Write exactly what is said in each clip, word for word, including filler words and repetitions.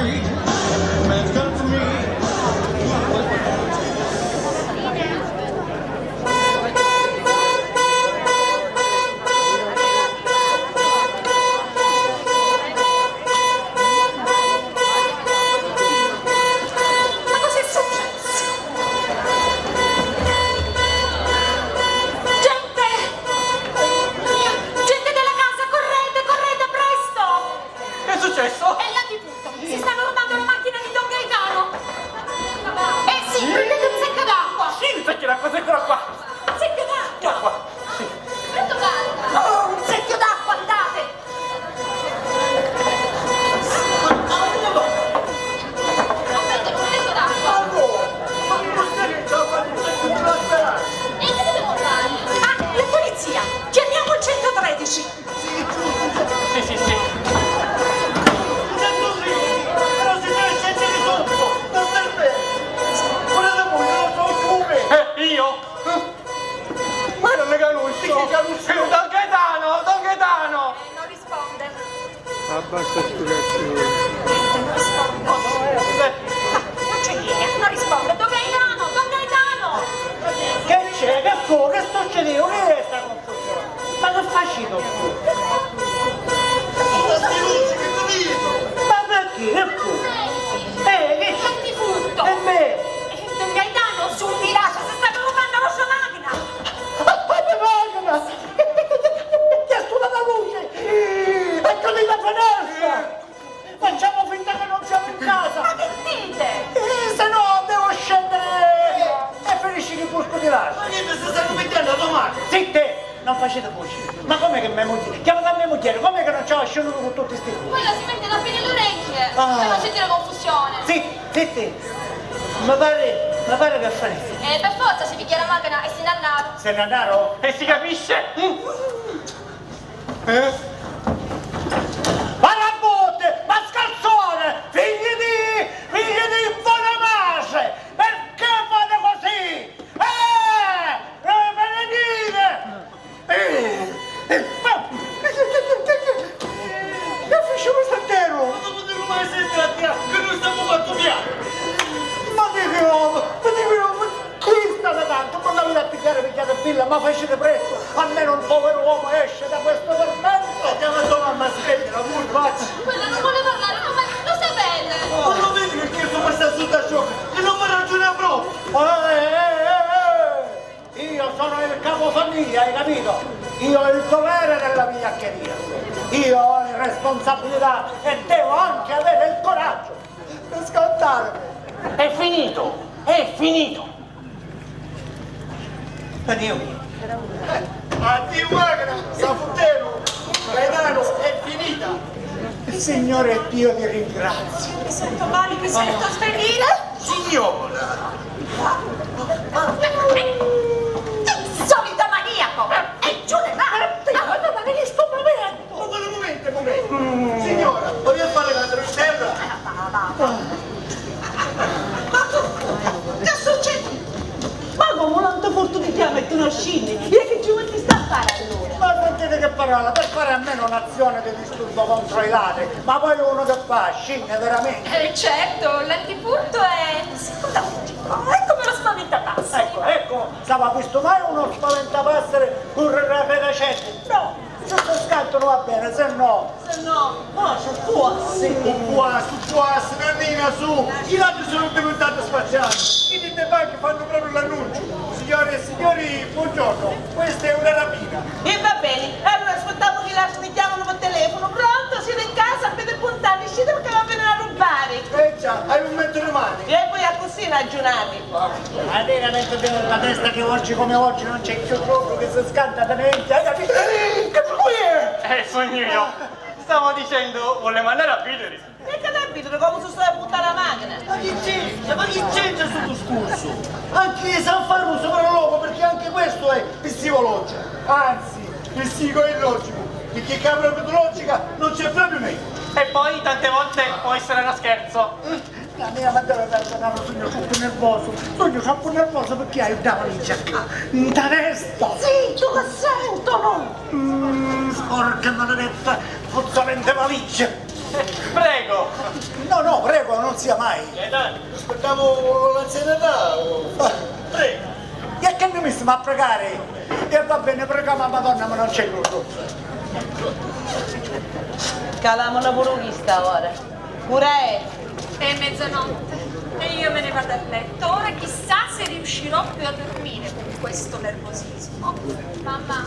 Ma cosa è successo? Gente! Gente della casa, correte, correte, presto! Che è successo? È la T V. Si stanno rubando la macchina di Don Gaetano! Eh sì, prendete un secchio d'acqua! Sì, un secchio d'acqua, eccolo qua! Un secchio d'acqua! Qua, qua. Sì. Prendo calma! Oh, un secchio d'acqua, andate! Ma, ma, ma, ma. Ho preso un secchio d'acqua! Allora, ma non stai già quando sei più trasparente? E che dobbiamo fare? Ah, la polizia! Chiamiamo il centotredici! Sì, sì, sì. Eh, io? Ma non è Caruso. Chi è Caruso? Don Gaetano, Don Gaetano! Eh, non risponde. Abbassa stu cazzo. Non risponde. Eh. Non c'è linea, non risponde. Don Gaetano, Don Gaetano! Che c'è? Che fu? Che succedeu? Che è sta Ma che faciti? Ma sti luci che tu vidi? Ma perché? Che fu? Eh, che c'è? Che ti furto? E me? Eh, Don Gaetano, su, mi lascia, si sta rubando la sua macchina! Ma come macchina? Che è stata la luce? E con la finestra! Facciamo finta che non siamo in casa! Ma che dite? Eh, se no devo scendere e finisci di brusco di là. Ma che ti stai sentendo, Tommaso? Zitti! Non facete voce. Ma come che mia moglie? Chiamate a mia moglie, come che non c'ho asciuto con tutti sti... Quella si mette da bene le orecchie, ah, per non sentire confusione. Zitti, zitti! Mi pare, mi pare che farete. Eh, per forza, si piglia la macchina e si n'annaro. Se n'annaro? E si capisce? Mm. Eh? Parabotte, mascalzone, figli di, figli di buona madre, perché fate così? Eh, eh, benedite! Eh, eh, ma, che facciamo stasera? Ma non potevo mai sentire a te, che noi stiamo quattro piani! Ma dico, ma dico, ma Chi sta da tanto? Ma l'avete a pigghiari, pigghiate pilla, ma facite presto, almeno un poveru omu esce da questo tormento. E chiama tua mamma, aspetti, la vuoi, facci. Quella non vuole parlare con me, lo sapete. Ma lo vedi che questo mi sta sotto a sciocco e non mi ragiona proprio. Eh, eh, eh, eh, eh. Io sono il capofamiglia, hai capito? Io ho il dovere della vigliaccheria. Io ho le responsabilità e devo anche avere il coraggio. Scantarmi! È finito! È finito! Addio! Addio, macchina! Sta futtenu! Gaetano, è finita! Signore Dio, ti ringrazio! Mi sento male, mi sento svenire! Signora! Solito maniaco! E giù le mani! Ma, ma, ma, ma, sto bevendo! Ma per un momento, un momento. Signora, voglio fare la tristella. Ah, va, va, va. Ma tu, che succede? Ma come non ti porto di chiamare e tu non scendi? E che ci vuoi sta a fare allora? Ma sentite che parola, per fare almeno un'azione di disturbo contro i ladri, ma poi uno che fa, scende veramente. Eh, certo, l'antipurto è... Scusa, è come lo spaventa passeri. Ecco, ecco, stava visto mai uno spaventapasseri correre a pedacette? No. Se sto scantu non va bene, se no... Se no, no, su può essere. Su può essere, su può essere, Nannina, su. I ladri sono diventati spaziali. I dite banchi fanno proprio l'annuncio. Signore e signori, buongiorno. Questa è una rapina. E va bene, allora aspettiamo che i ladri mi chiamano per telefono. Pronto, siete in casa? Avete appuntato, uscite perché va a venire a rubare. Eh già, hai un metro di mani. E voi a così ragionate. Ma veramente la testa che oggi come oggi non c'è più proprio che si scanta da niente, hai capito? Eh, che qui è? Eh, sogno io. Stavo dicendo, vuole mandare a vedere? E che da vedere come si sta a buttare la macchina? Ma chi c'entra? Ma chi c'entra sto discorso? Anche io sa fare un sopralluogo perché anche questo è psicologico. Anzi, psicoillogico. Perché che ha proprio logica non c'è proprio niente. E poi tante volte può essere uno scherzo. La mia ma deve perdonare, sogno troppo nervoso, sogno troppo nervoso perché hai una valigia qua, in testa! Zitto, che sentono! Mm, sporca maledetta, puzzolente valigia! Prego! No, no, prego! Zia, mai. Gaetano, aspettavo l'anzianità. Ah. Prego. E che noi mi stiamo a pregare? E va bene, preghiamo a Madonna, ma non c'è nulla. Calamuna puru chista ora. Pure è. È mezzanotte e io me ne vado a letto. Ora chissà se riuscirò più a dormire con questo nervosismo. Mamma.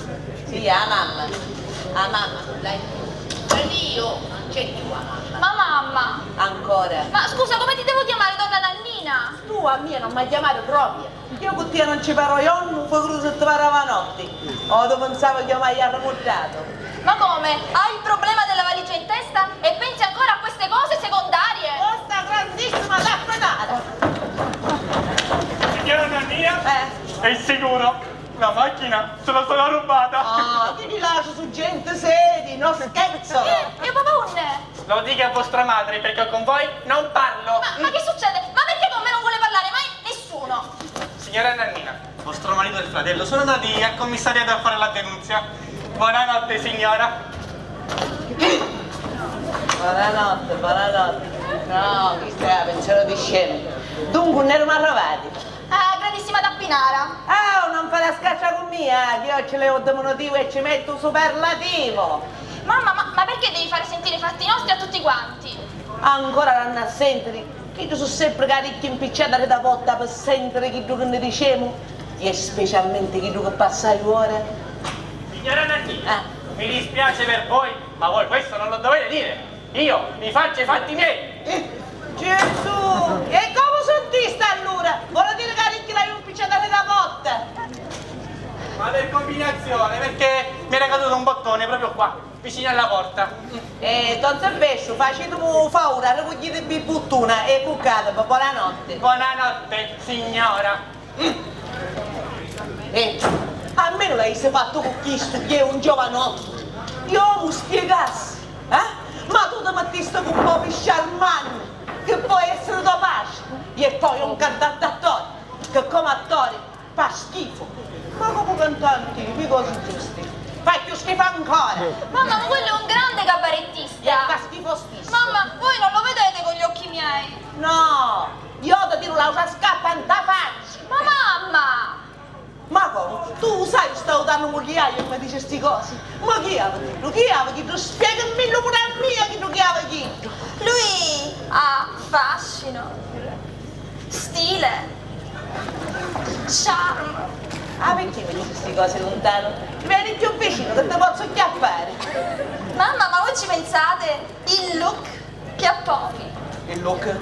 Sì, a mamma. A mamma, dai. Per io non c'è più a mamma. Ma mamma! Ancora. Ma scusa, come ti devo chiamare, donna Nannina? Tu a mia non mi chiamare proprio. Io cu tia non ci parlo jornu, figurati si ti parava notti. Oh, tu pensavi che io mi aia arrimuddato. Ma come? Hai il problema della valigia in testa e pensi ancora a queste cose secondarie? Oh, sta grandissima tappetata! Signora Nannina, eh, è sicuro, la macchina se la sarà rubata. Ah, chi vi lascio su gente seria, non scherzo! Eh, e papà unn'è? Lo dica a vostra madre, perché con voi non parlo. Ma, ma che succede? Ma perché con me non vuole parlare mai nessuno? Signora Nannina, vostro marito e il fratello sono andati al commissariato a fare la denunzia. Buonanotte, signora. Buonanotte, buonanotte. No, chista è la pensione di scemo. Dunque, non eravamo arrivati. Ah, grandissima tappinara! Ah, non fare a scaccia con mia, eh, che io ci levo il diminutivo e ci metto un superlativo! Mamma, ma, ma perché devi fare sentire i fatti nostri a tutti quanti? Ancora l'hanno a sentire, che io sono sempre caricchia impicciata da porta per sentire chi che ne diciamo, e specialmente chi che passa ora. Signora Nannina, eh, mi dispiace per voi, ma voi questo non lo dovete dire. Io mi faccio i fatti miei! Eh, Gesù! E come sentiste allora? Vuole dire che arricchi l'hai un picciatore da botte? Ma per combinazione, perché mi era caduto un bottone proprio qua, vicino alla porta. Eh, don Silvestro, facitemi un favore, arricuglitevi il buttone e cuccatevi, buonanotte. Buonanotte, signora. Eh, almeno l'avessi fatto con chistu, che è un giovanotto. Io mi spiegassi, eh? Ma tu ti mettisti con Bobby Sharman, che può essere tua pace, e poi un cantattore, che come attore fa schifo. Ma come cantante, mi cosa giusti? Fa più schifo ancora. Mamma, ma quello è un grande cabarettista. E fa schifo stesso. Mamma, voi non lo vedete con gli occhi miei? No, io ti tiro l'autra scarpa in ta faccia. Ma mamma! Ma come? Tu sai, stavo dando mugliaio e mi dici sti cose? Ma chi aveva chiddu? Chi aveva chiddu? Spiegamillu pure a mia chiddu chi aveva chiddu! Lui ha fascino, stile, charme. Ah, perché mi dici sti cose luntano? Vieni più vicino che ti posso acchiappare! Mamma, ma voi ci pensate? Il look che ha pochi. Il look?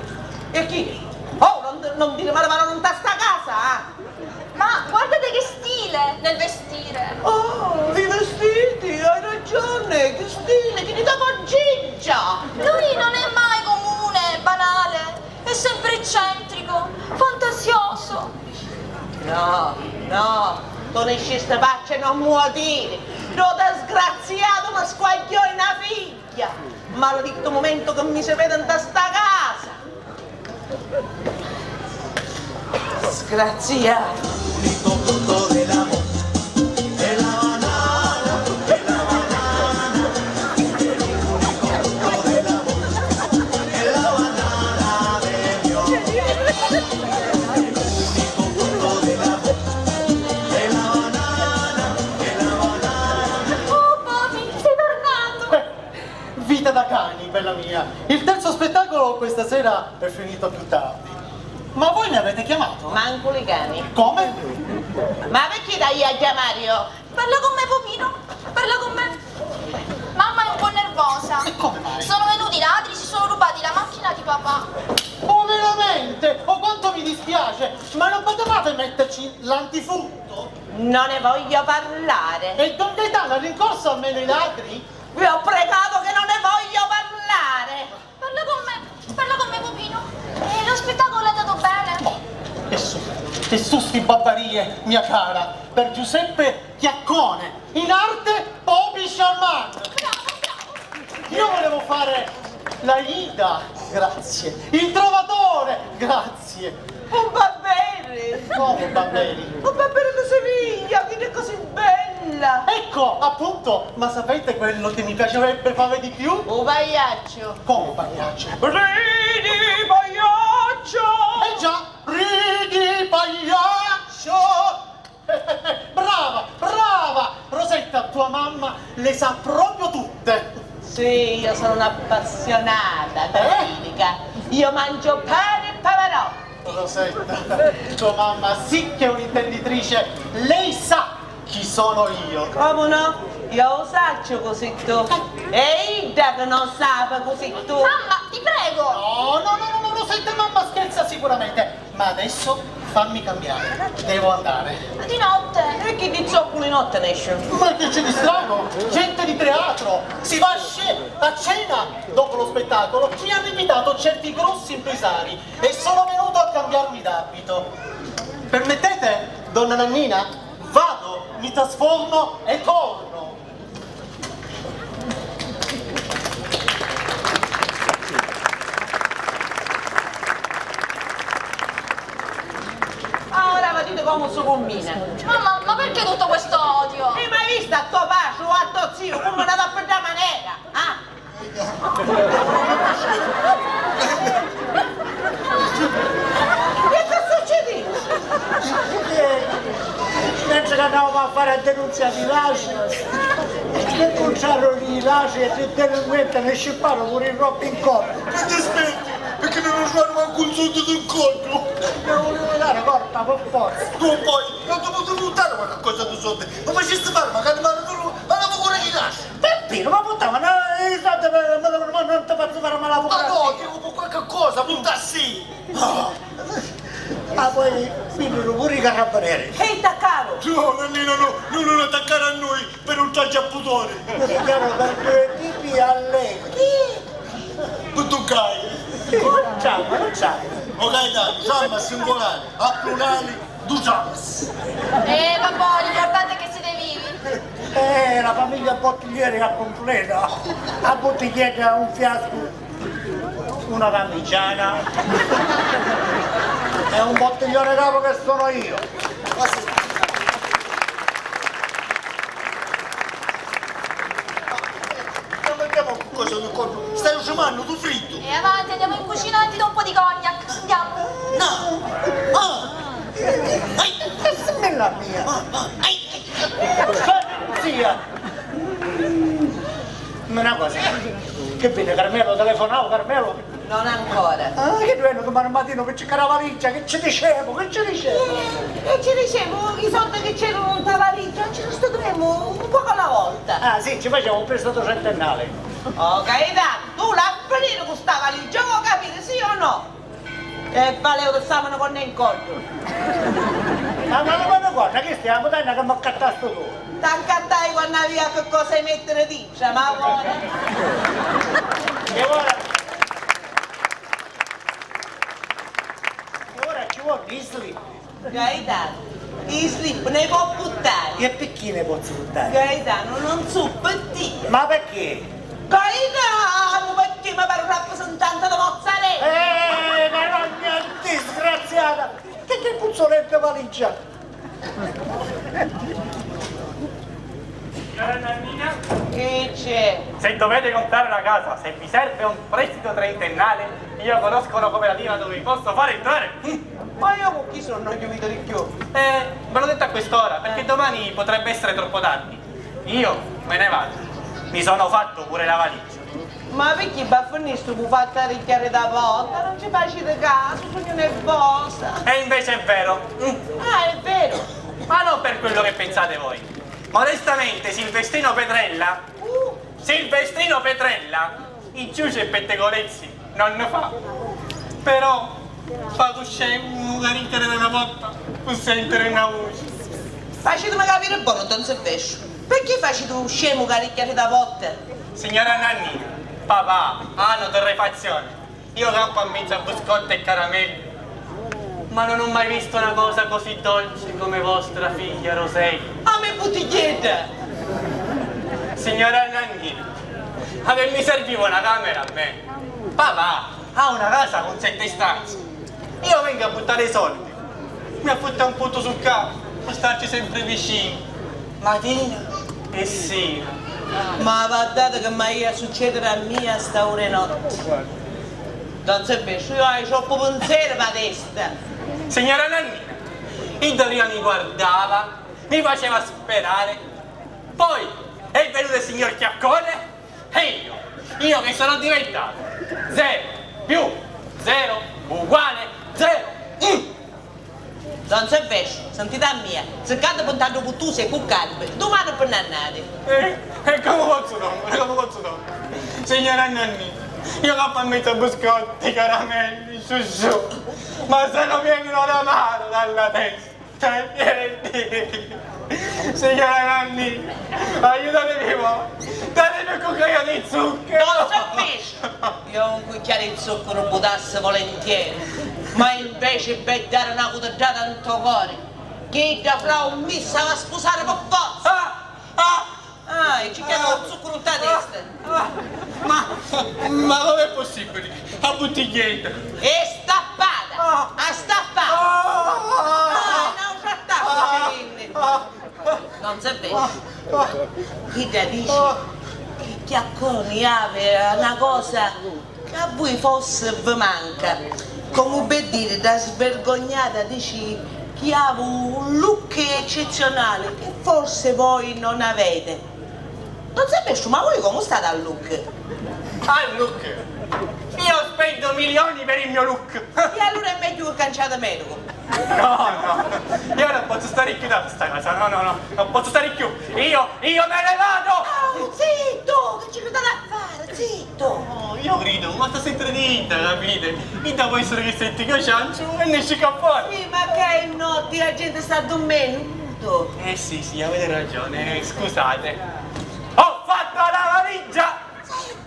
E chi? Oh, non, non dire male parole in sta casa, ah! Ma guardate che stile nel vestire! Oh, i vestiti, hai ragione, che stile, che ti dà panciccia! Lui non è mai comune, banale, è sempre eccentrico, fantasioso. No, no, tu ne scisti pazza e non muo dire! Sto disgraziato mi squagliò una figlia! Maledetto momento che mi si vede in sta casa! Disgraziato! Oh, papi, sei tornato! Vita da cani, bella mia. Il terzo spettacolo questa sera è finito più tardi. Ma voi mi avete chiamato? Manco li cani. Come? Ma perché t'haiu a chiamari io? Parla con me, Popino. Parla con me. Mamma è un po' nervosa. E come mai? Sono venuti i ladri, si sono rubati la macchina di papà. Oh, veramente? Oh, quanto mi dispiace. Ma non potevate metterci l'antifurto? Non ne voglio parlare. E don Gaetano ha rincorso almeno i ladri? Vi ho pregato che non ne voglio parlare! Parla con me, parla con me, Popino. E lo spettacolo è andato bene? Oh, e su, e su sti babbarie, mia cara, per Giuseppe Chiaccone, in arte Bobby Sharman. Bravo, bravo. Io volevo fare l'Aida, grazie. Il Trovatore, grazie. Un Barberi! Come un Barberi? Un Barberi di Siviglia, che è così bella! Ecco, appunto, ma sapete quello che mi piacerebbe fare di più? Un pagliaccio! Come un pagliaccio? Ridi, pagliaccio! Eh già, ridi pagliaccio! Brava, brava! Rosetta, tua mamma le sa proprio tutte! Sì, io sono un'appassionata di Eh? lirica. Io mangio pane e pavarotti. Rosetta, tua mamma sì che è un'intenditrice, lei sa chi sono io. Come no? Io lo saccio così tu. È idda che non sape così tu. Mamma, ti prego! No, no, no, no, no, Rosetta, mamma scherza sicuramente. Ma adesso fammi cambiare, devo andare. Ma di notte? E chi di zoccu di notte nesce? Ma che ci distrago? Gente di teatro! Si va a sce- a cena! Dopo lo spettacolo mi hanno invitato certi grossi impresari e sono venuto a cambiarmi d'abito. Permettete, donna Nannina? Vado, mi trasformo e torno. Ora vedete come si combina. Mamma, ma perché tutto questo odio? E mai visto a tuo padre o a tuo zio come l'ha da manera? Ah? E che succede? Mentre che andavamo a fare a denunzia di lasci, l'incontrarono i lasci e il delinquente ne scipparo pure i roppi in coppa. Che dispetti, perché non ho trovato manco un soldo del conto. Devo dare corta per forza. Non puoi, non ti potevo buttare qualche cosa di soldi. Ma faceste fare magari male tu, ma la paura di lasci. Peppino, ma puttana, no, i soldi per, ma, ma, ma non ti faccio fare male. Ma no, dico per qualche cosa, buttassi. Ah, poi vennero pure i carabinieri. Ehi, taccaro! No, Nannina, no, no, non attaccare a noi, per un traccia a pudore. Signora, per due tipi allegri. Chi? Puttuccai. Non c'hanno, non c'hanno. O Gaetano, ciamma singolare, a plurali, du ciammas. Eh, vabbè, l'importante è che siete vivi. Eh, la famiglia Bottiglieri è completa. La bottiglietta è un fiasco. Una camiciana e un bottiglione capo che sono io. Andiamo, andiamo, cosa tu conto? Stai uscimando tu fritto? E avanti, andiamo in cucina e ti do un po' di cognac. Andiamo. No! Ah! Ai! Bismillah mia! Ah, ah, ai! Zia! Ma una cosa, che vedi Carmelo? Telefonavo Carmelo? Non ancora. Ah, che venne domani mattina per cercare la valigia, che ci diceva, che ci diceva? Eh, e ci diceva, i soldi che c'erano in la valigia, ci sono stati un poco alla volta. Ah, sì, ci faceva un prestito centennale. Oh, Gaetano, tu la a finire con sta valigia, vuoi capire, sì o no? E valeu che stavano con in collo. Ma, ma, ma, ma guarda, che stiamo dando che mi accattasto tu. T'accattai quando avia che cosa di mettere dentro, ma ora. E ora, e ora ci vuole i slip. Gaetano, i slip ne può buttare. E perché ne posso buttare? Gaetano, non so per te. Ma perché? Gaetano, perché mi pare un rappresentante di mozzarella? Eh, carogna disgraziata! Che, che puzzoletto valigia! Signora Nannina? Che c'è? Se dovete comprare una casa, se vi serve un prestito trentennale, io conosco una cooperativa dove vi posso fare entrare. Ma io con chi sono chiuso di più? Eh, ve l'ho detto a quest'ora, perché domani potrebbe essere troppo tardi. Io me ne vado. Mi sono fatto pure la valigia. Ma picchì va a finì stu cu fatta ricchiari da porta? Non ci facite caso, sugnu nervosa. E invece è vero. Mm. Ah, è vero. Ma non per quello che pensate voi. Modestamente, Silvestrino Petrella. Uh. Silvestrino Petrella, i ciuci e pettegolezzi non ne fa. Però fa cuscemu ca ricchiari da na porta, pu sentiri na vuci. Facitemi capiri bonu, don Silvestru, picchì faciti u scemu ca ricchiari da porta? Signora Nannina, papà, hanno torrefazione. Io campo a mezzo a biscotti e caramelle, ma non ho mai visto una cosa così dolce come vostra figlia Rosella. A me buttiglietta! Signora Nannina, a me mi serviva una camera a me. Papà ha una casa con sette stanze. Io vengo a buttare i soldi. Mi affitta un puttu su ccà, pu starci sempre vicino, matina e sira. Ma vaddate che m'haia succedere a mia a sta ura 'e notte. Don Silvestru, io haiu troppu pinzeru pâ testa. Signora Nannina, idda prima mi guardava, mi faceva sperare, poi è venuto il signor Chiaccone e io, io che sono diventato zero più zero uguale zero. Mm. Don Silvestru, sentite a mia, ziccate puntando puttusi e cuccarvi, dumani pinnannati. Eh, e come pozzu non, e come pozzu non? Signora Nannì, io capu a mezza biscotti, caramelli, sciusciù, ma se non vengono da mano, dalla testa, cioè, niente. Signora Nannì, aiutatemi voi, datemi un cucchiaio di zucchero. Don Silvestru! Io un cucchiaru di zuccaru butassi volentieri, ma inveci pi dari na cutiddata nto cori, chidda Flau mi s'ava spusari pi forza! Ah! Ah! Ah, e ci chiama un zuccaru nta testa! Ah! Ma, ma com'è possibili? A buttiglietta! È stappata! Ah! Ha stappato! Ah! Ah, è n'autra tappa ci vinni! Ah! Non si vede. Chidda dici chi Chiacconi havi na cosa ca a vui forsi vi manca. Comu pi diri, da svirgognata dici chi havi un look eccezionali chi forsi voi non avete. Don Silvestru, ma voi comu stati a look? A look? Io spendo milioni per il mio look! E allura è megghiu chi canciati medicu. No, no, io non posso stare più da sta casa, no, no, no, non posso stare più. Io, io me ne vado! Oh, zittu, che ci cridate a fare, zittu! No, io grido, ma sta sempre dritta, capite? Idda può essere che senti che io ciancio e ne esci qua fuori. Sì, ma che è notte, la gente sta dormendu. Eh sì, sì, avete ragione, eh, scusate. Ho fatto la valigia!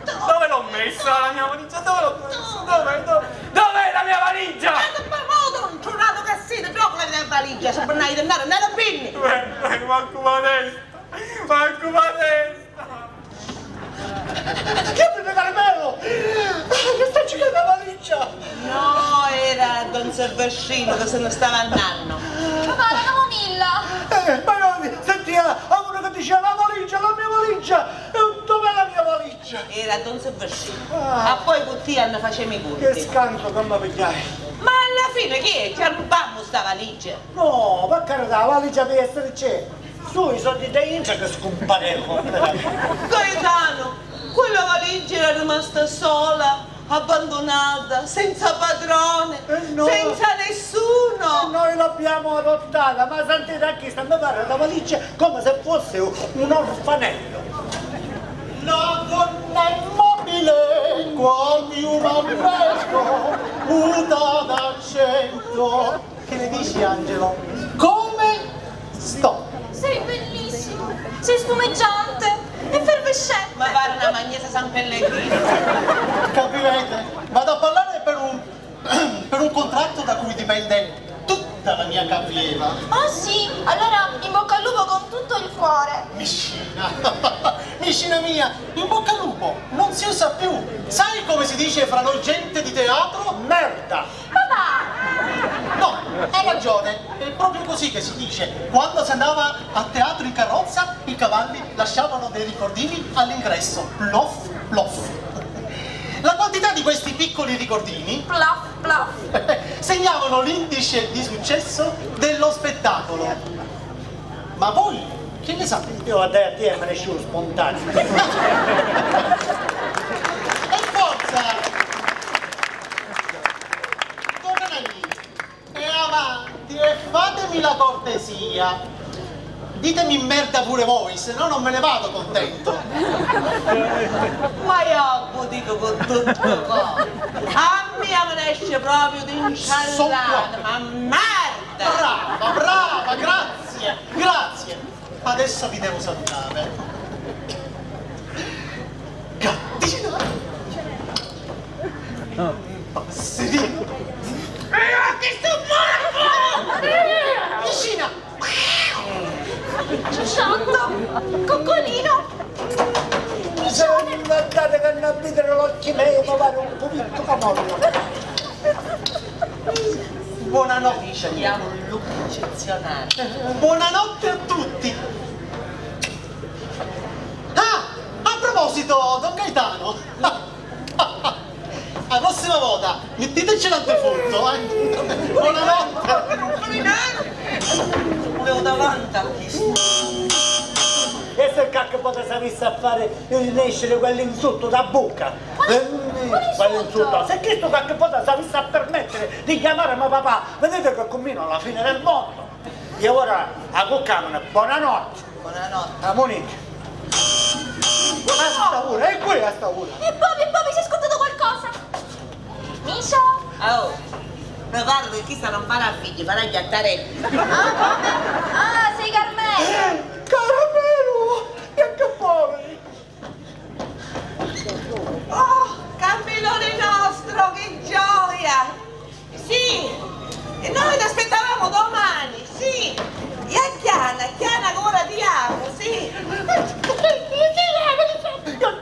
Dove l'ho messa la mia valigia? Dove l'ho messa? Dove, dove, dov'è la mia valigia? Ma che modo intrunatu che siti, dopu la valigia, si punnai di andare nella pinni. Eh, eh, mancu ma testa, mancu ma testa. Che mi regalo bello! Che sta giocando la valigia? No, era don Silvestrino che se ne stava andando. Papà, la camomilla! Eh, ma io sentia a uno che diceva la valigia, la mia valigia! E dov'è la mia valigia? Era don Silvestrino. Ah. A poi cu tia ne facemu i conti. Che scantu che mi pigliai. Ma alla fine chi è? Ci arrubbammo sta valigia? No, per carità, la valigia deve essere c'è. Su, i soldi da intra che scumparevo. Gaetano, quella valigia era rimasta sola, abbandonata, senza padrone, eh no, senza nessuno. E noi l'abbiamo adottata, ma sentite a chi sta, mi pare la valigia come se fosse un orfanello. La donna immobile, quasi un ammesso, muta d'accento. Che ne dici, Angelo? Come sto? Sei bellissimo, sei spumeggiante, effervescente. Ma pare una magnesa San Pellegrino. Capirete, vado a parlare per un, per un contratto da cui dipende tutta la mia carriera. Ah sì? Allora in bocca al lupo con tutto il cuore. Miscina, miscina mia, in bocca al lupo non si usa più. Sai come si dice fra noi gente di teatro? Merda! Papà! No, hai ragione, è proprio così che si dice. Quando si andava a teatro in carrozza, i cavalli lasciavano dei ricordini all'ingresso. Plof, plof. La quantità di questi piccoli ricordini, plof, plof, segnavano l'indice di successo dello spettacolo. Ma voi che ne sapete? Io, guarda, a te mi ne esce spontaneo. E forza! Torna lì. E avanti, e fatemi la cortesia. Ditemi merda pure voi, se no non me ne vado contento. Ma io vi dico con tutto cuore. A mia mi ne esce proprio d'inciallata, ma merda! Brava, brava, grazie, grazie. Adesso vi devo salutare. Gattino! Passerino! Eh, ma che sto morto! Vicina! Ciotto! Coccolino! Guardate che non vedere l'occhi miei, mi pare un pupitto camorro. Buonanotte. Dice che ha un look eccezionale. Buonanotte a tutti. Ah, a proposito, don Gaetano, la prossima volta Mittiteci l'antifurto, eh! Buonanotte! Vulevo davanti a chistu. E se cacchi poi s'avissi a fari nesciri quell'insultu da bucca? Quali, eh, quali insultu? Quell'insultu? Se chistu cacchi poi s'avissi a permettere di chiamare me papà, vedete che combino la fine del mondo. E ora a cuccamene, buonanotte. Buonanotte. A Monique. A sta ora, e qui a sta ora. E poi, e poi mi si è scordato qualcosa. Misha? Oh, mi parlo che chista non farà figli, farà ghiattarelli. Ah, come? Ah, sei Carmelo. Carmelo, e che poveri. Oh, Carmelone nostro, che gioia! Sì, e noi ti aspettavamo domani, sì. E a Chiana, Chiana che ora ti amo, sì.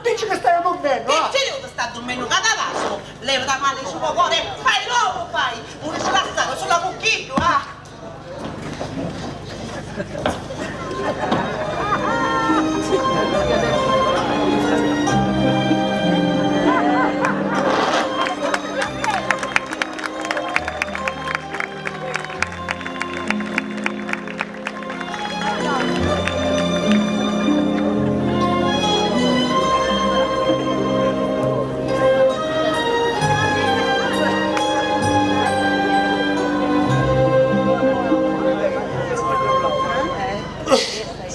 Dici che stai dormenno, ah? Che ci devo sta dormenno, catavaso? Leva da male il suo cuore, fai l'uomo, fai. Pure se la sta, solo con chi, ah?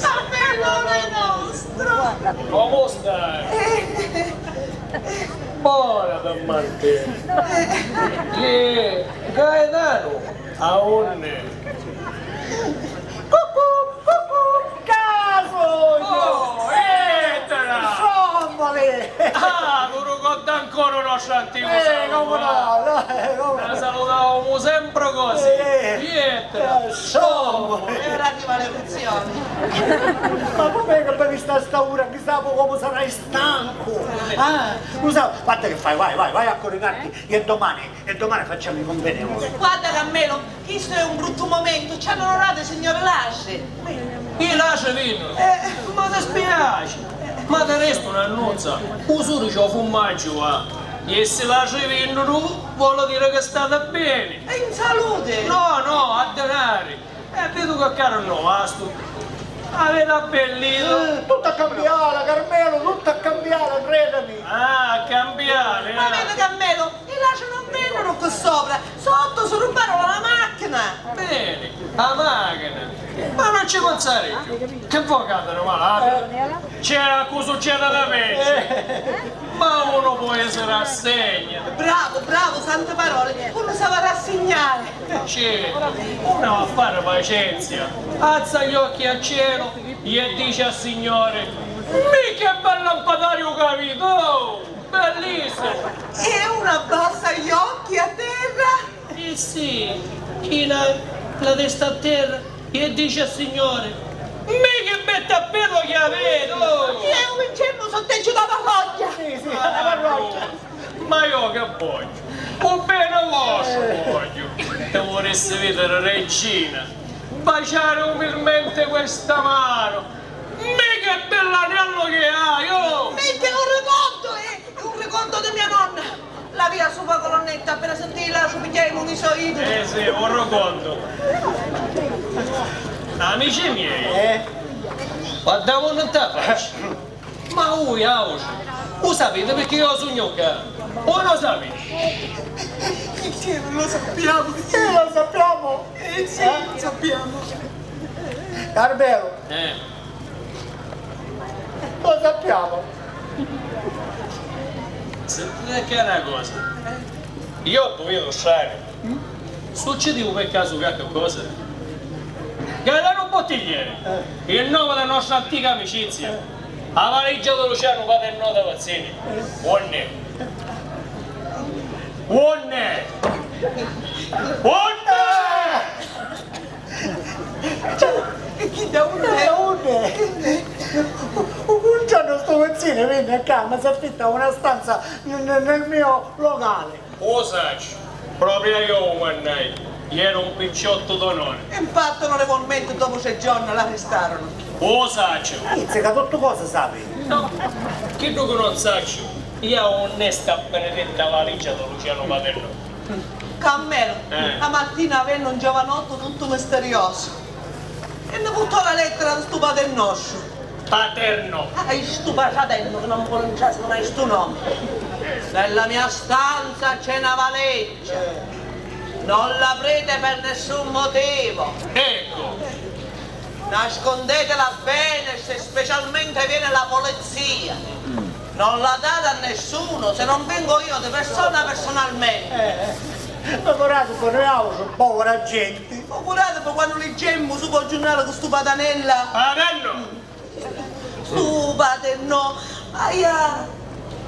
Carmelone nostro! Comu stai? Bona, ti mantenni. Iè, Gaetanu, aunni? Cucù, cucù, casu! Oh, Ettera! Stromboli! Ah, lu ricorda ancora u nostru anticu salutu, eh? Nni salutavamu sempri cosi. Ettera! Stromboli! E ora arriva l'eruzioni. Ma comu è che bevi sta, sta ura? Chi sapi comu sarai stancu? Ah, lu sapi? Guarda che fai, vai, vai, vai a curicatti e domani E domani facciamo i convegni. Guarda, Carmelo, chistu è un bruttu momento, ci hanno onorato i signori lasci. I lasci vinnu? Eh. Ma ti spiaci? Ma di restu, Nannuzza, u suru c'è u furmaggiu, va. E si lasci vinnu, voli diri che stati beni. E in salute! No, no, a dinari. E vidu che cari un novastu. Aviti abbellitu. Eh, tuttu a cambiari, Carmelo, tuttu a cambiari, credimi. Ah, a cambiari, eh. Ma vedi, Carmelo, i ladri non vengono qui sopra, sotto si rubarono la macchina. Beni, a machina. Ma non ci pinsari cchiù. Chi voi, cantari malati? C'è a cu succedi di peggio. Ma uno poi si rassegna. Bravo, bravo, sante parole, uno s'ha da rassegnare. Certu, uno ha a fari pacienzia, alza gli occhi al cielo e dice al Signore: "Mi, che bel lampadario che aviti! Oh, bellissimo!" E uno abbassa gli occhi a terra. Eh sì, china la testa a terra e dice al Signore: "Mi, che beddu appellu che aviti! Oh!" E un inferno sotteggiu da parrocchia! Sì, sì, da parrocchia! Ma io che voglio? U beni vostru voglio! Ti vulissi vidiri, regina, baciari umilmenti questa mano! Mi, che bell'aniellu che hai, oh! Mi, che un ricordu, eh! Un ricordu di mia nonna! L'avia supra colonnetta, appena sentì l'asciu pigghiaimu un isoidu. Eh sì, un ricordu. Amici miei, eh? Guardamu nta faccia. Ma vui autri, u sapiti picchì io sugnu ccà? O no sapiti? Sì, lo sappiamo. Sì, lo sappiamo. Eh, sì, lo sappiamo. Carmelo. Eh. Lo sappiamo. Sentite che è una cosa. Io ho bevuto strano. Succedeu per casu qualche cosa? Gaetano Bottiglieri, in nome della nostra antica amicizia, la valigia di Luciano Paternò da Vazzini. Unn'è? Unn'è? Unn'è? Cioè, e chi da unni? Da unni? Un giorno sto Vazzini venne a casa, mi si affitta una stanza n-, n-, nel mio locale. U sacciu, proprio a io u mannai, iera un picciottu d'onore. Infatti non le vol mente, dopo tre giorni l'arrestarono. U sacciu. Pizzica, tuttu cosa sapi? No, chiddu chi non sacciu, io unn'è sta benedetta valigia di Luciano Paternò. Cammelu, eh, la mattina vennu un giovanottu tuttu misteriosu e ni purtò la lettera di stu paternosciu. Paterno! Ah, stu paterno che non mi voli trasiri mai stu nomi. Nella mia stanza c'è una valigia. Non l'aprite per nessun motivo. Ecco. Nascondetela bene se specialmente viene la polizia. Non la date a nessuno, se non vengo io di persona personalmente. Eh, eh. Figurati poi nuautri, povera genti. Figurati poi quannu liggemmu supra u giurnali cu stu patanella. Patanno! Stu patanno, aia,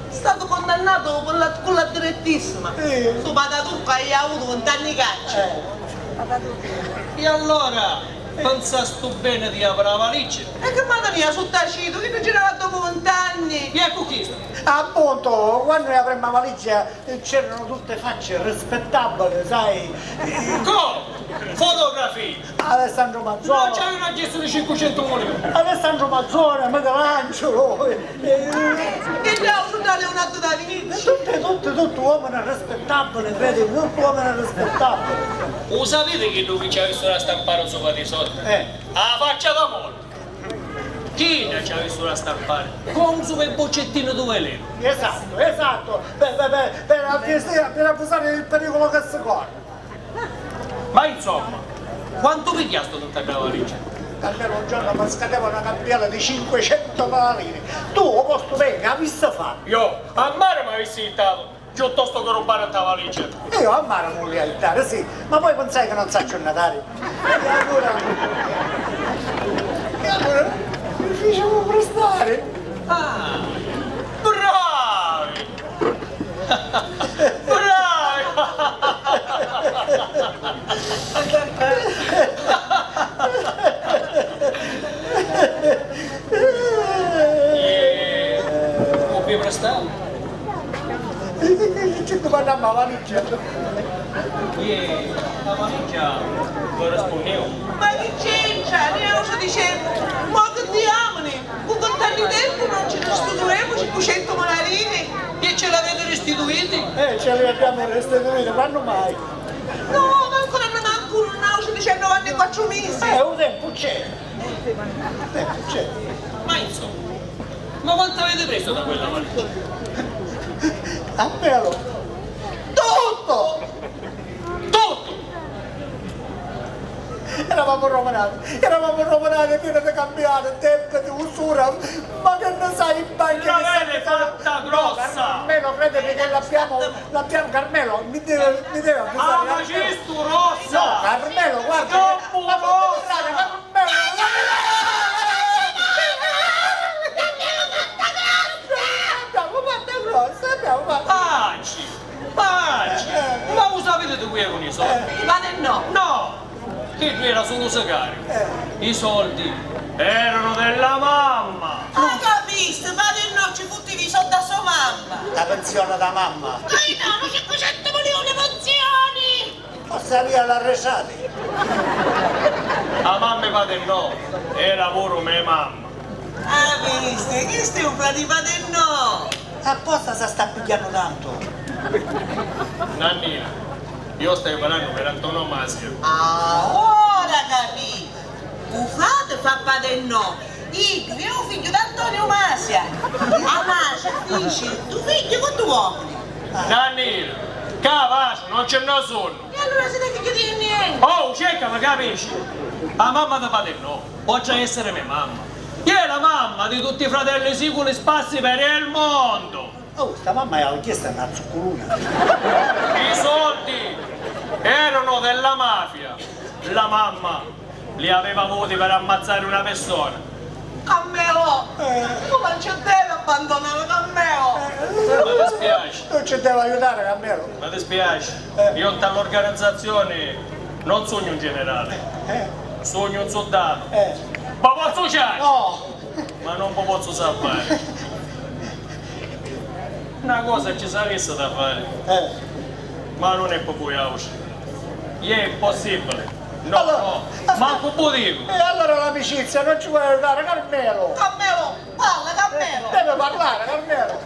è statu cundannatu cu la, cu la direttissima. Eh. Stu pataturcu aia avutu vint'anni di carceri. Eh. E allora, pensastu bene di apri la valigia? E chi manu mia, su tacitu, chi nun ci n'aveva dopu vint'anni? E eccu chistu. Appuntu, quannu aprimmu la valigia, e c'erano tutte facce rispettabili, sai? Co? Fotografie! Alessandro Manzoni. No, c'hai un aggesso di cinquecento milioni. Alessandro Manzoni, Michelangelo. Eh, eh. E Leonardo da Vinci. Tutti, tutti, tutti uomini rispettabili, vedi, tutti uomini rispettabili. U sapiti chiddu chi ci avissero a stampare un sopra di sotto? Eh. A faccia da morto. Chidda ci avissero a stampare comu su che boccettino di veleno. Esatto, esatto. Per, per, per, per avvisare, per avvisare del pericolo che si corre. Ma insomma, quantu pigghiastu nta dda valigia? Almenu un giorno mi scadeva una cambiale di cinquecentomila liri. Tu, u postu megghiu, avissi fattu. Io, a mare m'avissi jittatu. Chiuttostu ca rubbari nta valigia. Io a mare vulìa jittari, sì, ma poi pinsai ca non sacciu natari. E allura, e allura mi ficimu pristari. Ah, bravi! Bravi! E cu vi prestau? Ci dumannammu a valigia. Iè, a valigia vi rispunniu. Ma chi c'entra? Niautra dicemu, mo chi diamuni? Cu vint'anni di tempu non ci ristituiremu cinquecentumila liri? E ce l'aviti ristituiti? Eh, ce li abbiamo restituiti, quannu mai? No, mancu l'annu mancu, n'autra dicennove anni e quattru misi. Eh, u tempu c'è. U tempu c'è. Ma insomma. Ma quantu aviti presu da quella valigia? A melu. Tuttu! Tuttu! Eravamu rovinati, eravamu rovinati, piena di cambiali, debiti, usura, ma che ne sai, in banca... L'aviti fatta grossa! No, Carmelo, credimi che l'abbiamo, l'abbiamo, Carmelo, mi deve, mi deve avvisare. Ah, ma Carmelo. Ci stu, Rossa! No, Carmelo, guarda, ma... Abbiamo fatto grosso, abbiamo fatto... Paci! Paci! Eh, eh. Ma u sapiti di cu eranu i soldi? Eh. Di patennò? No! Chiddu era sulu sicariu. Eh. I soldi eranu della mamma! Ma capisti? Patennò ci futtivi i soldi a so mamma! La pensione da mamma! Ai no, cinquecentu milioni pensioni! Forse avia l'arretrati. A mamma 'e Patennò era puru me mamma. Ah, visti, chistu è u frati 'e Patennò! Apposta sa sta pigghiannu tantu. Nannina, io staiu parrannu per antonomasia. Ah, ora capì! U frati fa Patennò, iddu è u figghiu d'Antoniu Masia. A matri fici du figghi cu du uomini. Nannina, ccà paci non ci nno sunnu. E allura siti figghiu di nienti! Oh, cerca, mi capisci? A mamma di Patennò, oltre a essere me mamma, è la mamma di tutti i fratelli siculi sparsi per il mondo! Oh, sta mamma è chesta è una zucculuna! I soldi erano della mafia! La mamma li aveva avuti per ammazzare una persona! Cammelo! Eh. Tu non ci devi abbandonare, Cammelo! Eh. Mi dispiace. Non ci devi aiutare, Cammelo! Mi dispiace. Eh. Io nta l'organizzazione non sugnu un generale. Eh. Sugnu un suldatu. Eh. Ma pozzu ciari? No! Ma non vi pozzu salvare. Na cosa ci sarissi da fari, eh, ma non è ppi vuiautri. È impossibili. No, allora, no. Mancu vu dicu. E allora l'amicizia non ci vuoi aiutare, Carmelo? Carmelo, parla, Carmelo. Eh, deve parlare, Carmelo.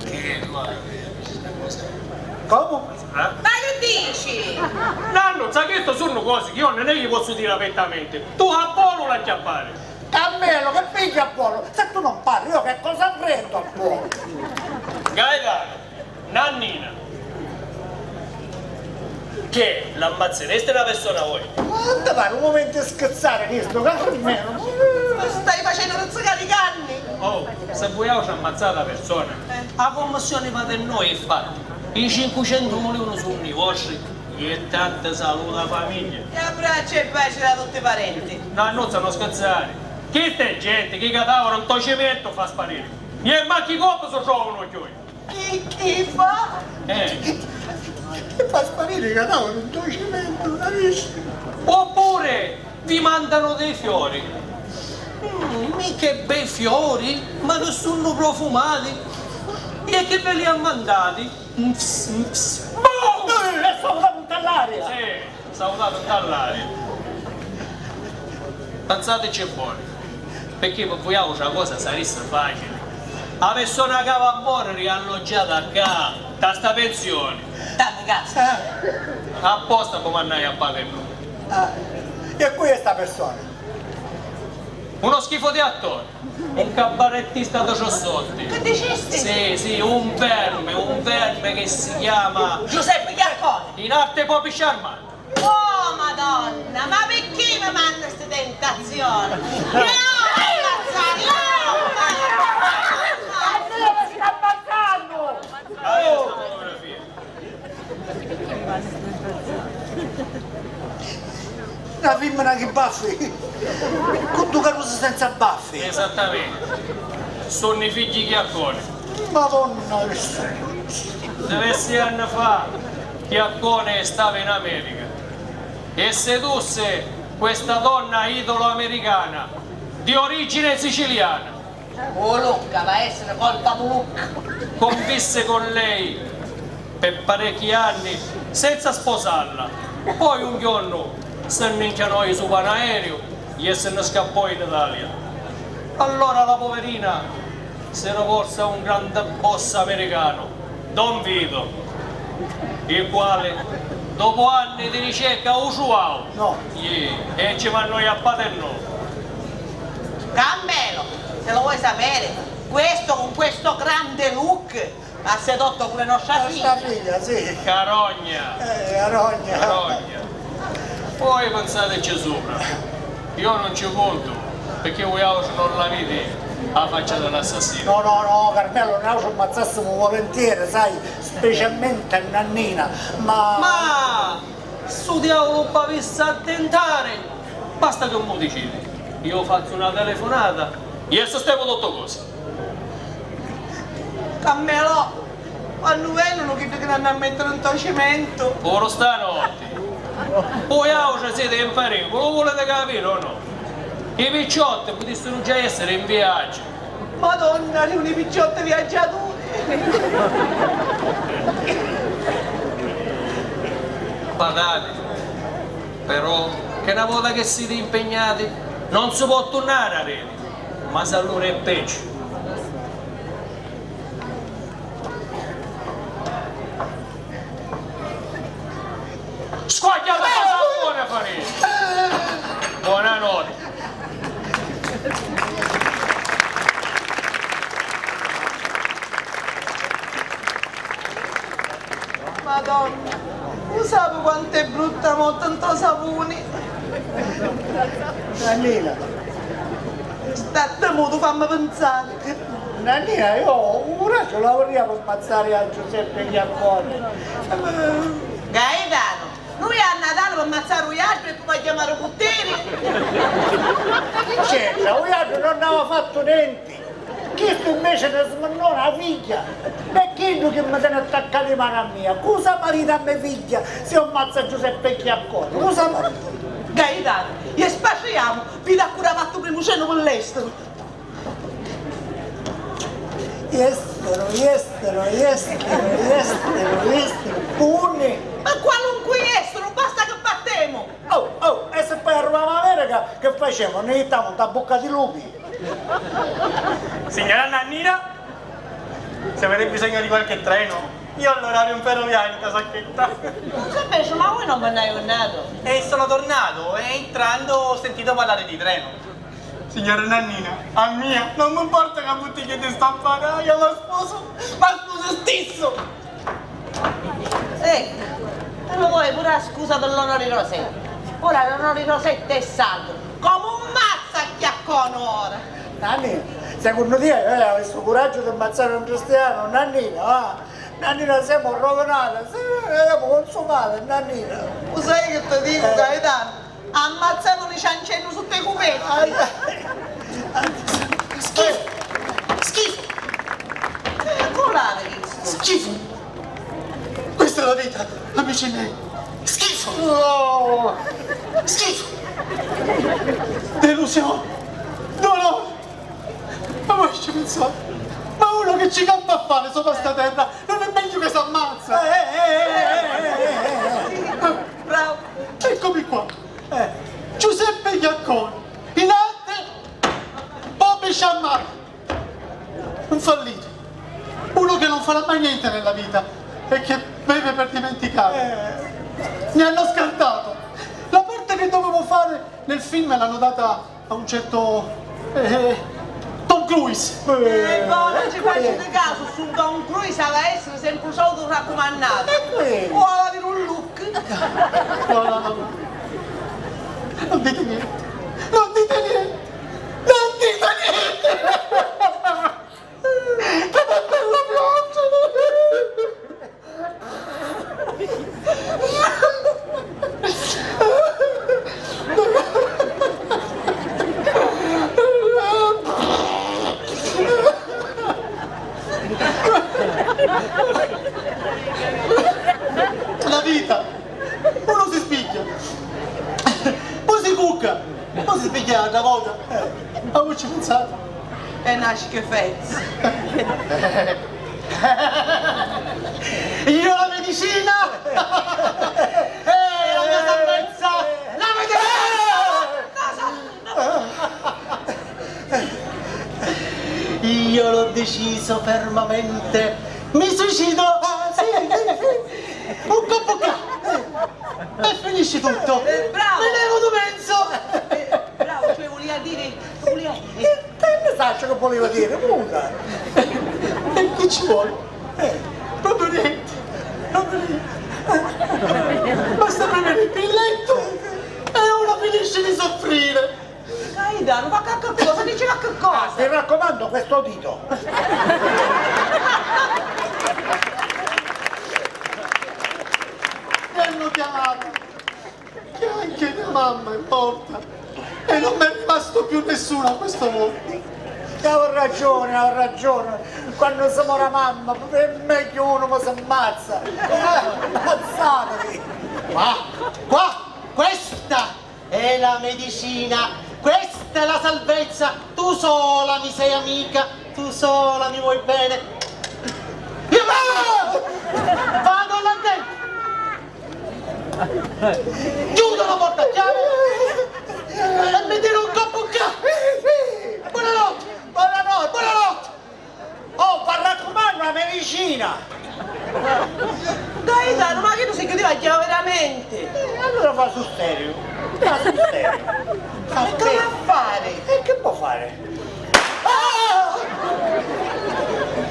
Che male, sta cosa. Comu? Eh? Ma chi dici? Nannuzza, chistu sunnu cosi chi io non è gli pozzu diri apertamenti. Tu a volu l'acchiappari. Carmelo, che pigghia a volu? Se tu non parli, io che cosa prendo a volu? Gaetano, Nannina. Che, l'ammazzeresti na persona voi? Ma non ti pare un momento di scherzare chistu, Carmelo? Ma stai facennu rizzicari i canni? Oh, se vuiautri ammazzati a persona, eh, a commissioni va di noi, infatti. I cinquecentu milioni sunnu i vostri, e tanti saluti a famiglia. E abbracci e baci da tutti i parenti. Nannuzza, non scherzari. Chista è genti chi cadavanu nto cimentu fa spariri. E mancu i coppi si trovanu cchiui. Chi, chi fa? Eh. Chi fa spariri i cadaveri nto cimentu, capisci? Oppure vi mandanu dei fiori. Mm, mi che bei fiori, ma che sunnu profumati. E chi ve li ha mandati? Ms, ms. Boh! Eh, è salutatu nta l'aria! Sì, salutatu nta l'aria. Pinsatici boni, picchì pi vuiautri a cosa sarissi facili. A pirsuna ca va a moriri è alloggiata ccà, nta sta pensioni. Tanti casi. Eh. Apposta cu mannai a patri no. Ah, e cu è sta pirsuna? Uno schifo di attore. Un cabarettista di Ciossotti. Che dicisti? Sì, sì, un verme, un verme che si chiama Giuseppe Chiaccone. In arte Bobby Sharma. Oh, Madonna, ma picchì mi manni sti tentazioni? Io v'haiu ammazzari, io v'haiu ammazzari! Adesso sta passando! Adesso sta fotografia. Na fimmina chi baffi? Cu du carusi senza baffi? Esattamenti. Sunnu i figghi Chiacconi. Madonna, chi sta... Diversi anni fa Chiaccone stava in America e sedusse questa donna italo-americana di origine siciliana. U Lucca, va essiri colpa du Lucca. Convisse con lei per parecchi anni senza sposarla. Poi un giorno se ne inchianò su un aereo e se ne scappò in Italia. Allora la poverina si rivolse a un grande boss americano, Don Vito, il quale, dopo anni di ricerca, u truvau. No. Iè, e ci mannò a Paternò. Carmelo, se lo vuoi sapere, questo con questo grande look ha sedotto pure nostra figlia. Nostra figlia, sì. Carogna. Eh, carogna. Carogna. Voi pensateci sopra. Io non ci conto, perché voi altri non l'avete la faccia dell'assassino. No, no, no, Carmelo, noi ci ammazzassimo volentieri, sai, specialmente a Nannina, ma... Ma stu diavolo p'avissi a tentari, basta che mu diciti, io fazzu una telefonata e sistemu tuttu cosa. Carmelo, quannu venunu chiddi chi n'hannu a mettiri nto cimentu? Puru stanotti. Voi autra siti in periculu, lu vuliti capiri o no? I picciotti putissinu già essiri in viaggiu. Madonna, riuni picciotti viaggiaturi! Badati, però, che na vota che siti impignati, non si pò turnari arreri, ma s'allura è peggiu. Squagliata, buona farina! Buonanotte! Madonna, u sapi quantu è brutta a motta nto sapuni? Nannina. Statti mutu, fammi pinsari. Nannina, io u curaggiu l'avrìa pi ammazzari a Giuseppe Chiaccone. Gaetano, nui a Natali pi ammazzari u jatru e poi chiamari u puttieri? Chi c'entra? U jatru non n'ava fattu nenti. Chistu invece ne sminnò na figghia. È chiddu chi mi teni attaccati i mani a mia. Cosa marita a me figghia se io ammazzu a Giuseppe Chiaccone? Cosa marita? Gaetano, e spatriamu, vidi a cu ora fattu primu cenu pi l'estru. Iestero, iestero, iestero, iestero, iestero, cuni? Ma qualunqui iestero, basta che partemu! Oh, oh, e se poi arrivamu a America, che facemu? Ne jittamu nta bucca di lupi? Signora Nannina, se avete bisogno di qualche treno, Io ho l'orario in ferroviario, in casacchetta. Non so, penso, ma voi non me ne hai un nato? E sono tornato e entrando ho sentito parlare di treno. Signora Nannina, a mia non mi importa che buttiglia di stampare, io la sposo, la sposo stesso! Ecco, e lo vuoi pure la scusa per l'onore di Rosetta? Ora l'onore di Rosetta è sacro, come un mazza a chiaccone ora! Nannina, secondo te io avessi il coraggio di ammazzare un cristiano? Nannina, va! Nannina, siamo rovinati, siamo consumati, Nannina. Lo sai che ti dico, Gaetano? Ammazzavano i ciancenni sotto i cupetti. Ai, ai, ai. Schifo! Schifo! Eh, colare questo. Schifo! Questa è la vita, amici miei. Schifo! Oh! Schifo! Delusione! Dolore! Ma voi ci pensate? Ma uno che ci campa a fare sopra sta terra non è meglio che s'ammazza? Eh, eh, eh, eh, eh, eh, eh, eh. Bravo. Eccomi qua. Eh, Giuseppe Iacconi, in arte Bobby Sciammato. Un fallito. Uno che non farà mai niente nella vita e che beve per dimenticare. Eh. Mi hanno scartato. La parte che dovevo fare nel film l'hanno data a un certo, eh, Tom Cruise. Eh, boh, non ci facete caso, sul Tom Cruise aveva essere sempre un solito raccomandato. E qui? O aveva avere un look. No, no, no, no. Non dite niente. Non dite niente. Non dite niente. Che bella pioggia. La vita, uno si spigghia, poi si cucca, poi si spigghia un'altra volta. Eh, ma voi ci pensate? È una schifezza. Io la medicina! Eh, la mia salvezza! La medicina! Io l'ho deciso fermamente, mi suicido! Ah, sì, sì, sì. Un colpo qua! E finisce tutto! Eh, bravo! Mi levo tu penso! Eh, bravo, cioè, voleva dire, voleva dire. Che ne saccio che voleva dire, comunque. E che ci vuole? Eh, proprio niente, proprio niente. Basta premere il pilletto e uno finisce di soffrire. Gaetano, ma che cosa? Dici ma che cosa? Ah, mi raccomando, questo dito. Mi hanno chiamato. Che anche mia mamma è morta e non mi è rimasto più nessuno a questo mondo. E ha ragione, ha ragione. Quando si muore mamma, è meglio uno che si ammazza. Ammazzatevi! Qua, qua, questa è la medicina, questa è la salvezza. Tu sola mi sei amica, tu sola mi vuoi bene. Io vado! Vado là dentro! Chiudo la porta a chiave e mi tiro un colpo qua! Buonanotte! Buonanotte! Buonanotte! Oh, mi raccomando, la medicina! Gaetano, ma chi tu si chiudeva a chiave veramente? E allora fa sul serio, fa sul serio. Fa bene. E che vuoi fare? E che può fare? Ah!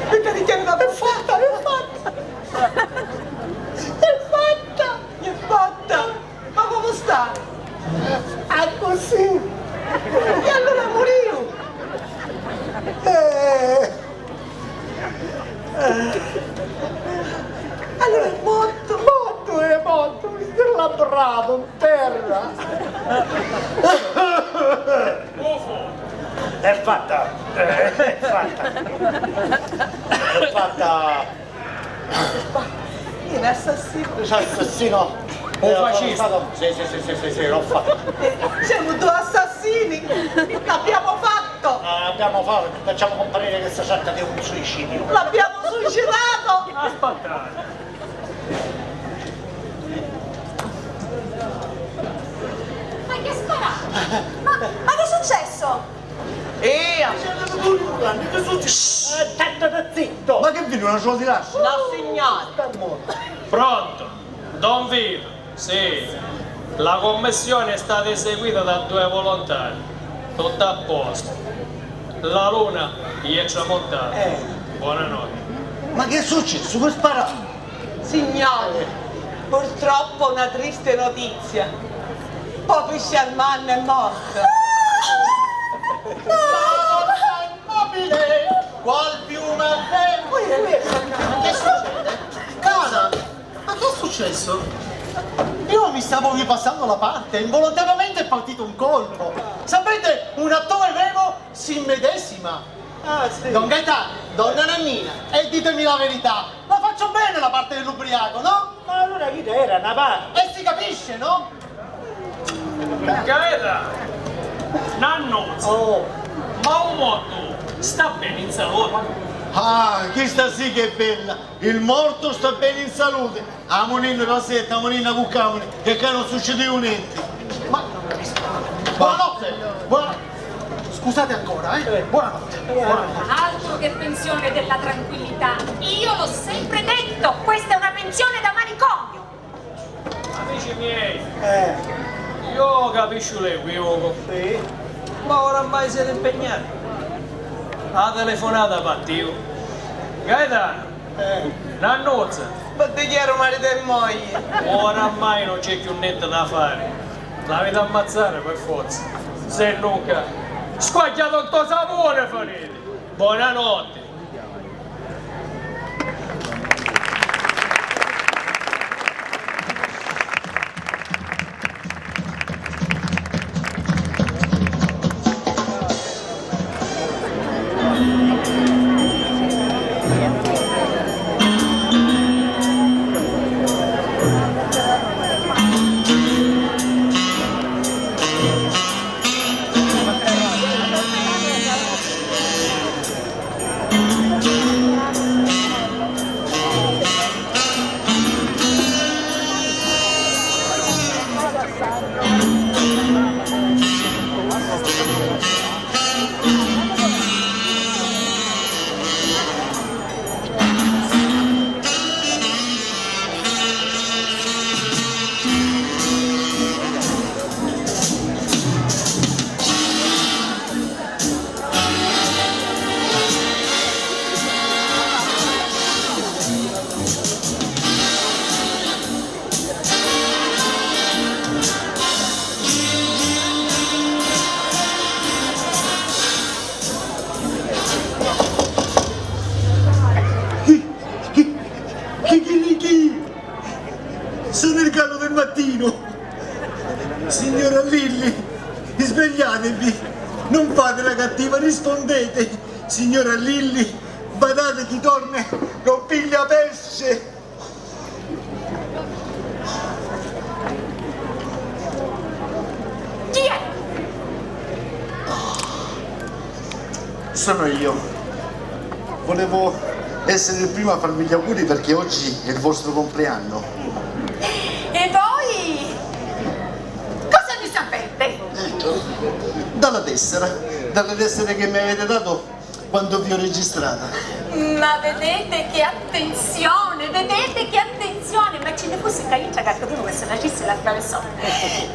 Perché ti chiami la... È fatta, è fatta! È fatta! È fatta! Ma come sta? Ah, così! E allora muriu! Eh. Allora è morto! Morto, è morto! Mi stirlabbravo in terra! È fatta! È fatta! È fatta! Io l'assassino. L'assassino? Lo faciste? Sì, sì, sì, sì, sì, sì, l'ho fatto. Eh, siamo due assassini. L'abbiamo fatto. Ah, l'abbiamo fatto. Facciamo comparire che si tratta di un suicidio. L'abbiamo suicidato. Aspetta. Ma che spara? Ma, ma che è successo? Ehi! Shh! Eh, tanto zitto! Ma che vidi, una sola di lastra? Nossignore! Sta morto. Pronto? Don Vito? Sì. La commissione è stata eseguita da due volontari. Tutto a posto. La luna è tramontata. Eh. Buonanotte. Ma che è successo? Chi spara? Signore, purtroppo una triste notizia. Popi Sciarmanno è morto. Immobile! Qual piuma è? Ma che succede? Cara, ma che è successo? Io mi stavo ripassando la parte, involontariamente è partito un colpo. Sapete, un attore vero si immedesima. Ah, sì. Don Gaetano, donna Nannina, e ditemi la verità, la faccio bene la parte dell'ubriaco, no? Ma allora chi era una parte? E si capisce, no? Gaetà! Nannuzza! Oh! Ma u mortu sta beni in salute? Ah, chista sì che è bella! Il morto sta bene in salute! Amuninni, Rosetta, amuninni, cuccamuni, che ccà non succedeu nenti! Ma, buonanotte! Buona-, scusate ancora, eh? Buonanotte! Buonanotte! Altro che pensione della tranquillità, io l'ho sempre detto, questa è una pensione da manicomio! Amici miei, eh, io capisciu l'equivoco, sì, ma oramai siete impegnati. La telefonata partiu. Gaetano, eh, Nannuzza, vi dichiaro marito e moglie. Oramai non c'è più niente da fare. L'avete ammazzare per forza. Se nunca, squagliato ntô sapone finite. Buonanotte. Chi, chi, chi, chi, chi? Sono il gallo del mattino. Signora Lilli, svegliatevi, non fate la cattiva, rispondete. Signora Lilli, badate chi torna lo piglia pesce. Chi è? Sono io. Volevo essere il primo a farvi gli auguri perché oggi è il vostro compleanno. E voi cosa ne sapete? Ecco, dalla tessera, dalla tessera che mi avete dato quando vi ho registrata. Ma vedete che attenzione, vedete che attenzione, ma ci ne fosse ca intra qualcuno che se la disse l'altra persona.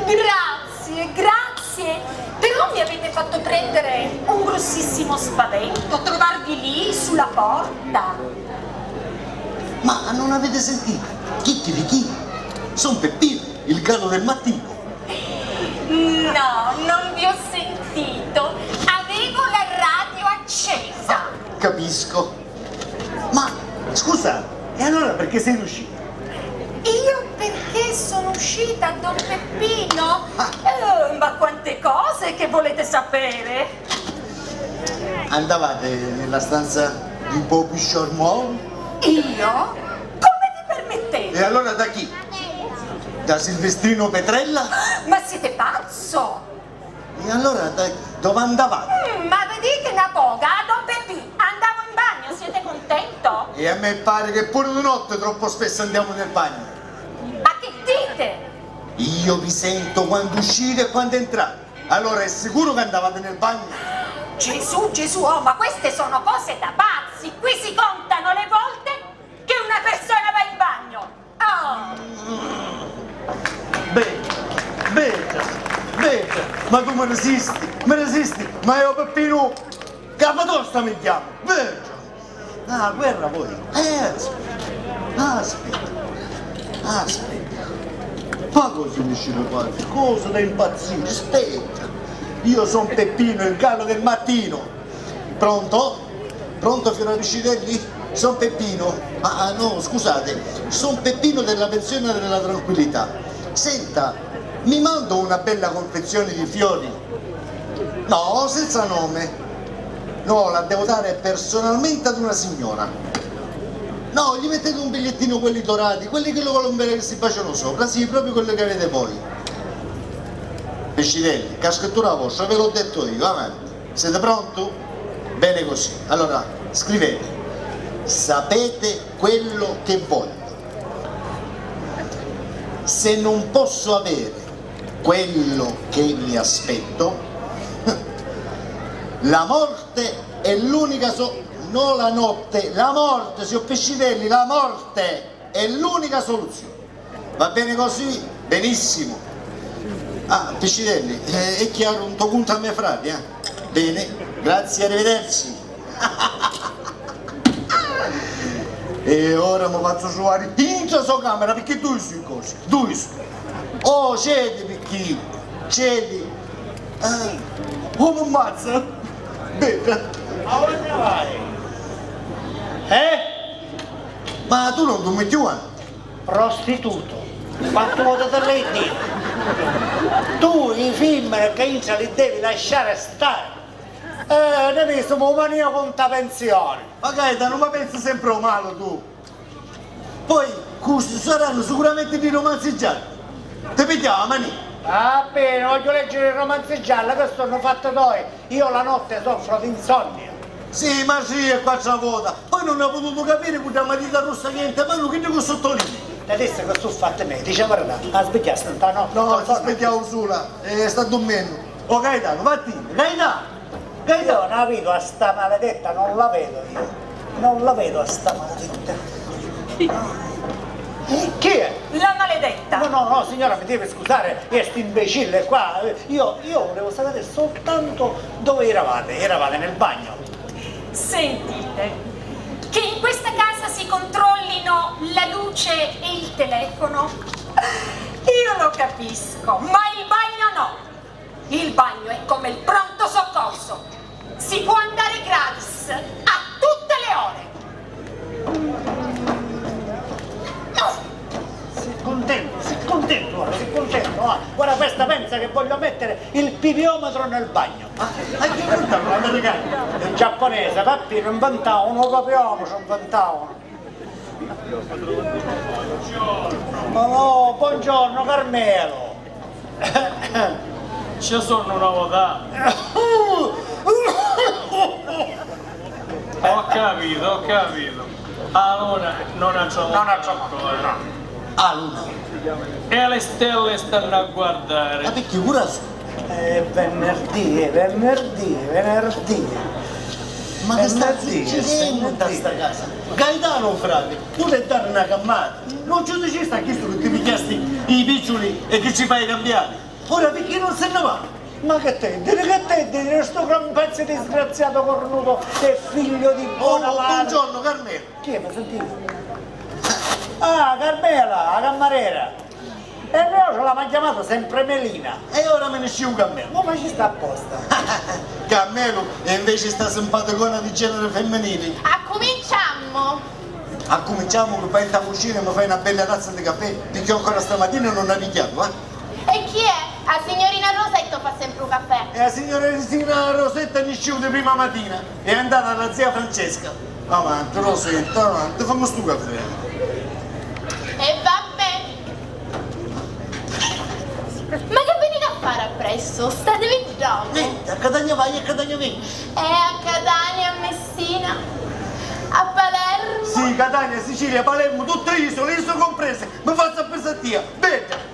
Grazie, grazie, però mi avete fatto prendere un grossissimo spavento, trovarvi lì sulla porta. Ma non avete sentito? Chi, chi, chi? Son Peppino, il gallo del mattino. No, non vi ho sentito. Avevo la radio accesa. Capisco. Ma scusa, e allora perché sei uscita? Io perché sono uscita, don Peppino? Ah. Eh, ma quante cose che volete sapere! Andavate nella stanza di Bobby Sharmon? Io? Come vi permettete? E allora da chi? Da Silvestrino Petrella? Ma siete pazzo? E allora da dove andavate? Mm, ma vedete una poca, ah, don Peppì, andavo in bagno, siete contento? E a me pare che pure di notte troppo spesso andiamo nel bagno. Ma che dite? Io vi sento quando uscite e quando entrate. Allora è sicuro che andavate nel bagno? Gesù, Gesù, oh, ma queste sono cose da pazzi! Qui si contano le volte che una persona va in bagno. Oh! Bedda, bedda, bedda, ma tu mi resisti, mi resisti, ma io Peppinu Capatosta mi chiamo, bedda! Ah, guerra voi? Eh, aspetta, aspetta, aspetta, ma cosa mi scirri quasi, cosa da impazzire, aspetta, io son Peppino, il gallo del mattino, pronto? Pronto, fiora Piscitelli? Son Peppino. Ah, ah, no, scusate, son Peppino della pensione della tranquillità. Senta, mi manda una bella confezione di fiori? No, senza nome. No, la devo dare personalmente ad una signora. No, gli mettete un bigliettino, quelli dorati, quelli che lo volontario che si baciano sopra, sì, proprio quello che avete voi. Piscitelli, che ha scrittura vostra, ve l'ho detto io, avanti. Siete pronto? Bene così. Allora, scrivete: sapete quello che voglio. Se non posso avere quello che mi aspetto, la morte è l'unica so-, no la notte, la morte, signor Piscitelli, la morte è l'unica soluzione. Va bene così? Benissimo. Ah, Piscitelli, eh, è chiaro, un to conto a me frati, eh? Bene, grazie, arrivederci. E ora mi faccio trovare dentro la sua camera perché due su cose, due su. Oh, cedi perché, cedi. Ah, oh, mi ammazza. Bene. Ma dove vai? Eh? Ma tu non dormi più, eh? Prostituto, quantu voti ti l'haiu diri? Tu i fimmini ca intra li devi lasciari stari. Eh, Denise, mu mania cu nta pensioni. Ma Gaetanu, ma pensi sempri ô malu tu? Poi cu sarannu sicuramenti ddi romanzi gialli. Ti pigghiau a mania. Va beni, vogghiu leggiri i romanzi gialli, chi sunnu fatti toi. Io la notte soffro d'insonnia. Sì, ma sì, e quattra vota. Poi non ha potuto capire cu dda matita rossa che è nta manu chiddi cu sottolinei. Ti dissi ca su fatti mei, dici a verità, a sbigghiasti nta notti? No, si sbigghiau sula, e sta durmennu. O Gaetano, vattini, Gaetano! Gaetano! Io na vidu a sta maledetta, non la vedo io, non la vedo a sta maledetta. Chi è? La maledetta! No, no, no, signora, mi deve scusare, è st'imbecille qua, io, io volevo sapere soltanto dove eravate, eravate nel bagno? Sentite, che in questa casa si controllino la luce e il telefono, io lo capisco, ma il bagno no. Il bagno è come il pronto soccorso. Si può andare gratis a tutte le ore. Si contento, si contento, ora si contento, ora. Ora questa pensa che voglio mettere il pipiometro nel bagno. Ma chi inventau l'americani? Il giapponese, Peppino, inventau un copione, ci inventau. Oh, buongiorno Carmelo. Ci sono una vota. Ho capito, ho capito. Allora non la trovo. Non la trovo ancora. Ah, luna. E le stelle stanno a guardare. Ma perché pure la sua? È venerdì, è venerdì, è venerdì. Ma che sta succedennu nta sta casa? Gaetano, frati, tu devi dare una calmata. Non ci dicisti a chistu che ti pigghiasti i picciuli e che ci fai cambiare? Ora perché non se ne va? Ma che t'hê diri, che t'hê diri, stu gran pezzu di disgraziato cornuto e figlio di bona mare. Oh, buongiorno, Carmela. Chi è, mi sentite? Ah, Carmela, la cammarera. E mia suocera m'ha chiamatu sempri Melina. E ora mi nisci un cammellu. Mu facisti apposta. Cammellu, e inveci sta simpaticona di genere femminile. Accuminciammu! Accuminciammu cu vai nta cucina e mi fai na bella tazza di caffè, picchì ancora stamatina non hai pigghiatu, va? E chi è? A signorina Rosetta fa sempri u caffè. E a signorina Rosetta nisciu di prima matina, è andata alla zia Francesca. Avanti, Rosetta, avanti, fammi stu caffè. E vabbè. Ma che venite a fare appresso? Statevi ddocu. Nenti, a Catania vai e a Catania veni. E a Catania, a Messina, a Palermo. Sì, Catania, Sicilia, Palermo, tutte isole, isole comprese. Mi fazzu appresso a tia. Bedda.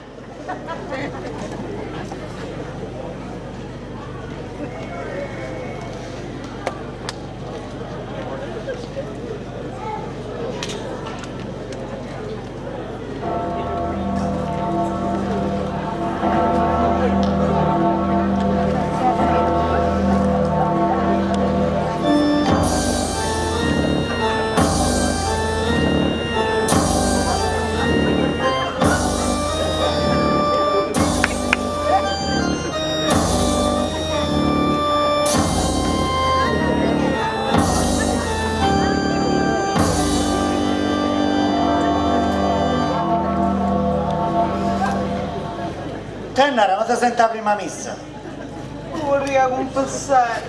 Cannara, ma ti senti a prima missa? Vurria cunfissari.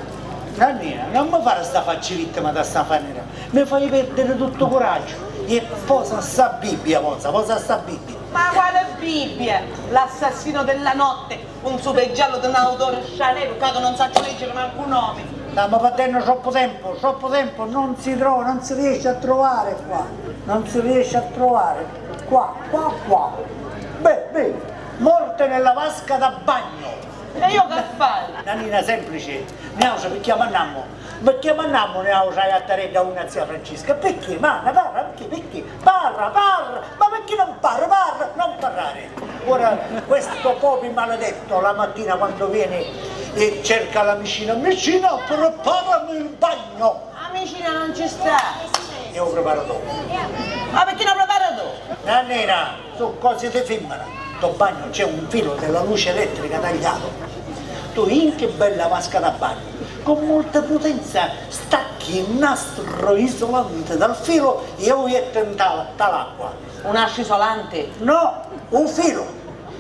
Nannina, non mi fari sta facci vittima da sta fanera, mi fai perdiri tuttu curaggiu. E posa sta Bibbia, posa, posa sta Bibbia. Ma quali Bibbia? L'assassino della notte, un supeggiallo di un autore straniero, ca non sacciu leggere mancu u nomi. Stamu perdennu troppu tempu, troppu tempu, non si trova, non si riesce a trovare qua, non si riesce a trovare qua, qua, qua. Beh, beh, morte nella vasca da bagno. E io che fai? Nannina, semplice, niautra picchì mannammu, picchì mannammu niautra a Jattaredda unni a zia Francesca? Picchì? Ma ne parra, picchì, picchì? Parra, parra! Ma picchì non parra? Parra, non parlare! Ora, questo Popi maledetto, la mattina quando viene e cerca la micina, micina, preparami il bagno! A micina non ci sta! Io preparo dopo. Ma picchì non prepara tu? Nannina, su cosi di fimmina. Nto bagno c'è un filo della luce elettrica tagliato. Tu in chi bella vasca da bagno, con molta prudenza stacchi il nastro isolante dal filo e u jetti nta nta l'acqua. Un nastru isolante? No, u filu!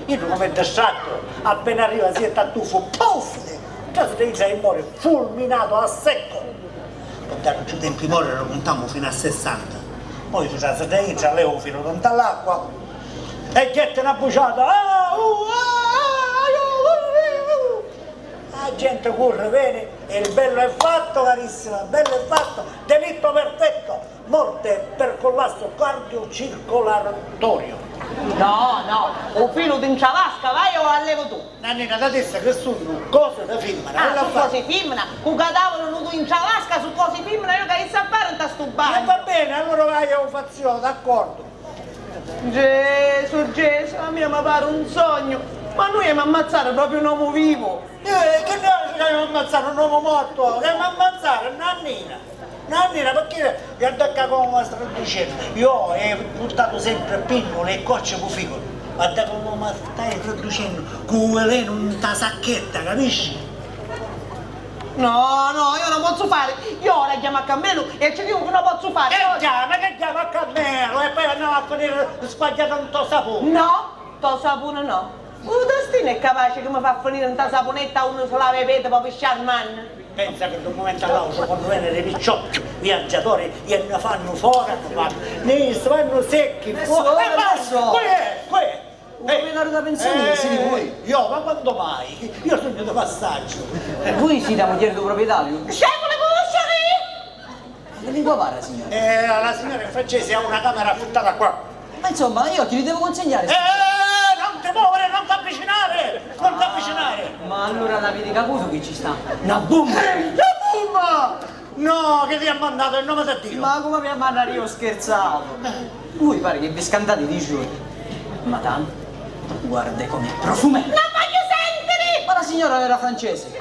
Iddu comu è distrattu, appena arriva si jetta a tuffu, puff! Ca si dice e mori fulminato a secco! Pi dari cchiù tempu i mori, cuntammu finu a sessanta. Poi si trasi da intra, leva u filu nta l'acqua e jetti na buciata. Ah, uh, ah, ah, ah, uh, uh, uh. La gente curri, veni, e il bello è fatto, carissima, bello è fatto, delitto perfetto, morte per collasso cardiocircolatorio. No, no, u filu dintra vasca, vai o a levu tu. Nannina, t'ha dettu che sunnu cosi di fimmina. Ah, sunnu cosi di fimmina? Cu cadavuru nudu intra vasca, su cosi di fimmina, io c'avissi a fari nta stu bagnu? E va bene, allora vai a u fazziò, d'accordo. Gesù, Gesù, a mia mi pari un sognu, ma nui emu ammazzari propriu un omu vivu. Eh, che noi emu ammazzari un omu mortu? Che emu ammazzari, Nannina? Nannina, picchì vi addacca comu a sta traducennu? Io he purtatu sempri pinnuli e cocci cu ficu. Guarda comu mi stai traducennu cu u velenu nta sacchetta, capisci? No, no, io non pozzu fari. Io ora chiamu a Cammelu e ci dicu chi non pozzu fari. Che chiama, che chiama a Cammelu e poi andiamo a finire sbagliato nto sapone. No, nto sapone no. U destinu è capaci chi mi fa finiri nta sapunetta unni si lava i pedi p'avisciari mannu. Pensa che d'un mumentu all'autru, quannu veniri picciotti viaggiatori e nni fannu fora, nni fannu, nni fannu secchi, fora. Adesso, adesso. Qui è, qui è. U proprietariu dâ pensioni siti vui? Io, ma quandu mai? Io sugnu di passaggio. Vui siti a mugghieri dû proprietariu? Scemu li cunusciu chi? Ma che lingua parra, signora? Eh, la signora è francese, ha una camera affittata qua. Ma insomma, io chi li devo consegnare, signora? Eh, non ti muovere, non ti avvicinare, non ti avvicinare. Ma allura l'aviti caputu chi ci sta? Na bumma! Eh, la bumma! No, chi vi ha mandato in nome di Dio? Ma come vi ha mandato, io ho scherzato. Vui pare che vi scantati di giorni. Madame, guarda come profuma. Non voglio sentiri! Ma la signora era francese.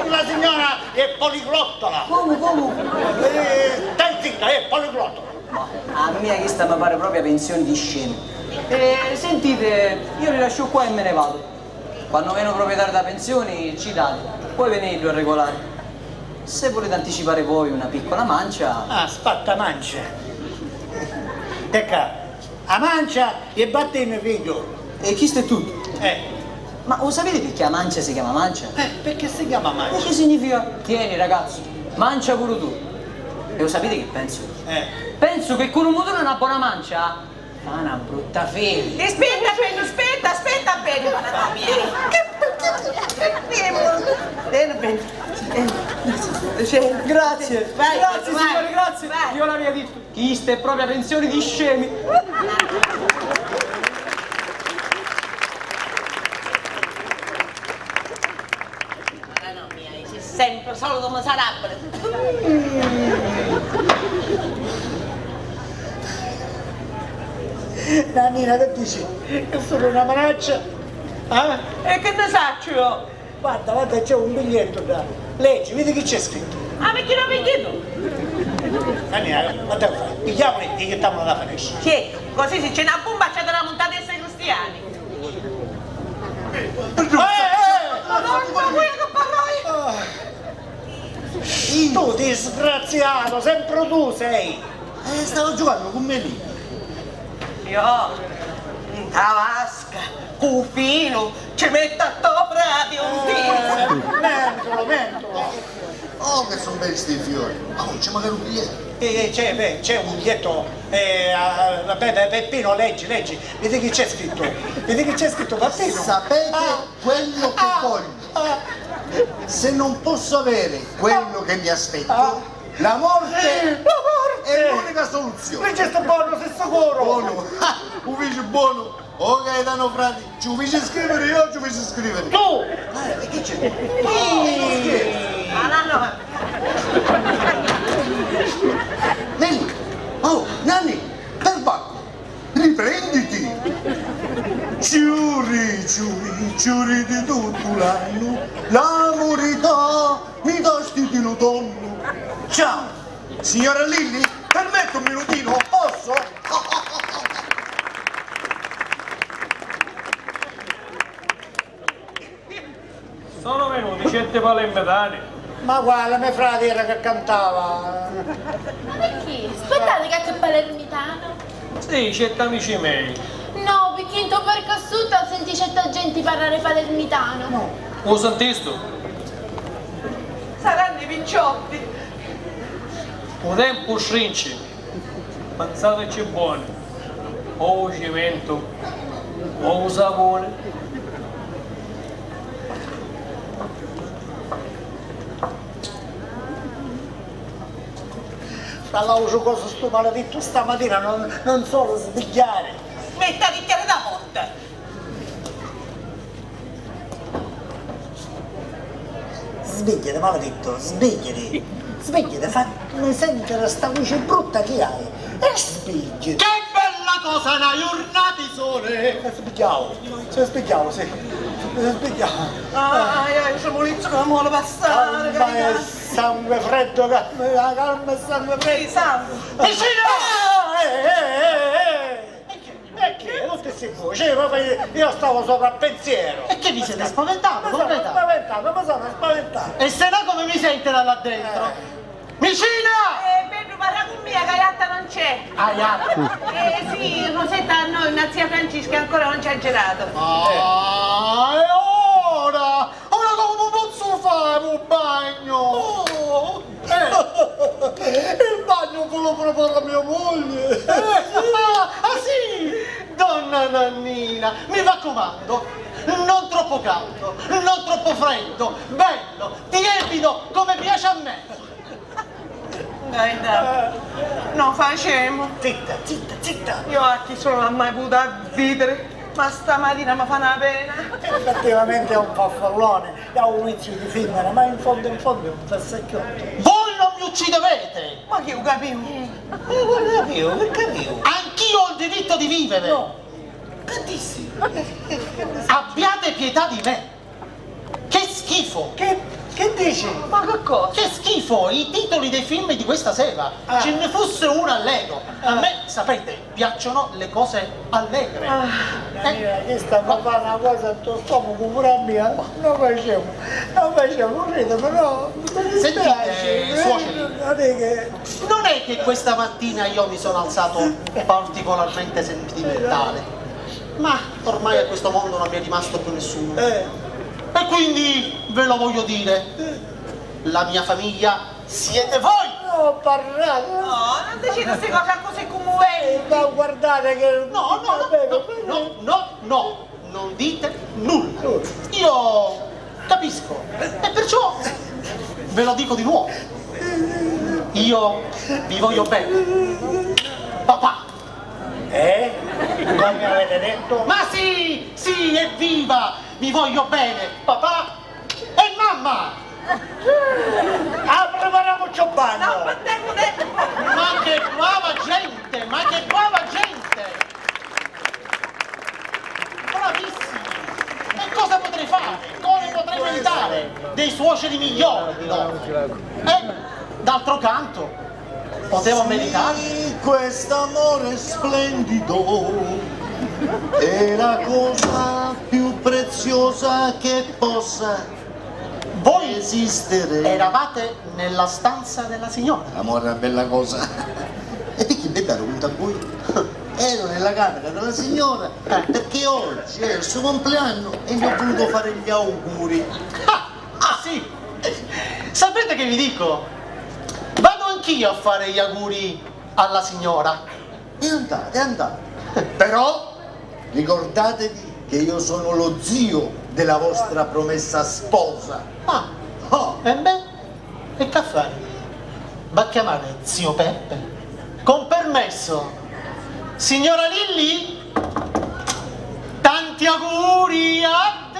La signora è poliglottola. Comu, comu? Eh, stai zitta, è poliglottola. Ma a mia chista mi pare proprio pensioni di scemi. Eh, sentite, io li lascio qua e me ne vado. Quannu veni u proprietariu dâ pensioni, ci dati, poi veni iddu a regolari. Se vuliti anticipari voi una piccola mancia. Ah, sfatta mancia. Tecca, a mancia e vatteni, figghiu. E chistu è tuttu? Eh. Ma u sapiti picchì a mancia si chiama mancia? Eh, perché si chiama mancia? E chi significa? Tieni, ragazzu, mancia puru tu. E u sapiti chi pensu? Eh. Pensu che cu nu muturi e na bona mancia fa na brutta femi. Aspetta, Bennu, aspetta, aspetta, Bennu. Madonna mia. Che, che, che, che, Bennu, Bennu. Eh, grazie, grazie, vai, signore, grazie. Vai. Io l'avevo detto. Chista è proprio pensioni di scemi. Madonna mia, si sempre solo come sarà. Nannina, che dici? Che sono una manaccia? Eh? E che ne saccio io? Guarda, guarda, c'è un biglietto da... Leggi, vedi che c'è scritto. Ah, perché lo vedi tu? Daniele, guarda qua, pigliamolo e jittamolo da finestra. Sì, così se c'è una bomba ci dà la montata essere cristiani. Eh, eh, eh, Madonna, voi che parloi? Ah. Tu disgraziato, sempre tu sei. Eh, stavo giocando con me lì. Io? Nta vasca. Cu filu ci metti a to frati un filu. Mentolo, mentolo. Oh, che sono belli sti fiori. Oh, c'è magari un biglietto. Eh, eh, c'è, beh, c'è un biglietto. Eh, ah, vabbè, Pe-, Peppino, leggi, leggi. Vedi che c'è scritto. Vedi che c'è scritto, Peppino. Sapete quello che voglio. Ah. Se non posso avere quello che mi aspetto, la morte è l'unica soluzione. Leggi sto buono, sei sicuro? Buono. U fici buono. Oh, Gaetano, frati, ci u fici scriviri io, ci u fici scriviri. Tu! Eh, e chi c'è? No, non scherzo. Neni! Oh, Nanni, perbaccu, riprenditi! Ciuri, ciuri, ciuri di tuttu l'annu, l'amuri to, mi dasti di lu tonnu. Ciao! Signora Lilli, permetto un minutino, posso? Sono venuti certe palermitane. Ma quale, me frati era che cantava. Ma perché? Aspettate che c'è palermitano. Sì, certi amici mei. No, picchì nto parcu a sutta senti certa genti parrari palermitano. No. U sintistu? Saranno i picciotti. U tempu strinci. Pinsateci bonu, o u cimentu, o u sapuni. Tra l'àutru cosu stu maladittu stamatina non, non solu sbigghiari. Smetta di chiari da morte! Sbigghiati, maladittu, sbigghiati, sbigghiati, fammi sentiri sta vuci brutta chi hai e sbigghiati. Che bella cosa na jurnata di sole! E sbigghiau, si sbigghiau, sì, si sbigghiau. Ah, ah, io ci vulizzu che mi vuole passare, calma e sangue freddo, calma, calma e sangue freddo. Sì, sangue. Vicino! Ah, eh, eh, eh, eh. E chi? E chi? Tutti sti vuci, io, io stavo sopra a pensiero. E che vi siete spaventato? Mi sono spaventato, mi sono spaventato. E se no come mi sente da là dentro? Eh. Vicina! Eh, Pedro, parla con mia, che a jatta non c'è. A jatta? Eh sì, Rosetta, a noi, una zia Francesca ancora non ci ha girato. Ah, e ora? Ora come pozzu fari u bagnu? Oh! Eh, il bagno ve lo prepara mia moglie. Eh, ah, ah, sì! Donna Nannina, mi raccomando, non troppo caldo, non troppo freddo, bello, tiepido, come piace a me. Dai, dai, non facemu. Zitta, zitta, zitta. Io a chi sono mai potuta vidiri, ma stamatina mi fa na pena. Effettivamente è un farfallone. È un vizio di femmina, ma in fondo, in fondo è un fessecchiotto. Voi non mi ucciderete! Ma chi u capiu? Ma chi u capiu? Che capiu? Anch'io ho il diritto di vivere! No. Che dissi? Abbiate pietà di me! Che schifo! Che, che dici? Ma che cosa? Che schifo! I titoli dei film di questa sera! Ah. Ce ne fosse uno allegro! A me, sapete, piacciono le cose allegre. Ah. Eh. Questa mi fa una cosa nto stomacu pure a mia. Non facemu, non facemu, ridemu, no? Mi dispiace. Sentite, suoceri, non è che, non è che questa mattina io mi sono alzato particolarmente sentimentale, ma ormai a questo mondo non mi è rimasto più nessuno. Eh. E quindi ve lo voglio dire, la mia famiglia siete voi! No, parlate. No, non dicete queste cose così commoventi. Eh, ma guardate che... No, no, no, no, no, no, no, non dite nulla. Io capisco e perciò ve lo dico di nuovo. Io vi voglio bene. Papà. Eh? Come avete detto? Ma sì, sì, evviva! Vi voglio bene, papà! E mamma! Ah, preparamucci u bagnu! Ma che brava gente, ma che brava gente! Bravissimi! E cosa potrei fare? Come potrei meritare dei suoceri migliori? No? Eh? D'altro canto, potevo meritare. Sì, quest'amore splendido è la cosa più preziosa che possa esistere. Voi eravate nella stanza della signora. L'amore è una bella cosa. E picchì beddaru cunta a voi? Ero nella la camera della signora, eh, perché oggi è il suo compleanno e gli ho voluto fare gli auguri. Ah, ah, sì! Sapete che vi dico? Vado anch'io a fare gli auguri alla signora. E andate, andate. Però ricordatevi che io sono lo zio della vostra promessa sposa. Ah, oh, e beh? E c'ha fari? Va a chiamare zio Peppe? Con permesso, signora Lilli, tanti auguri a te!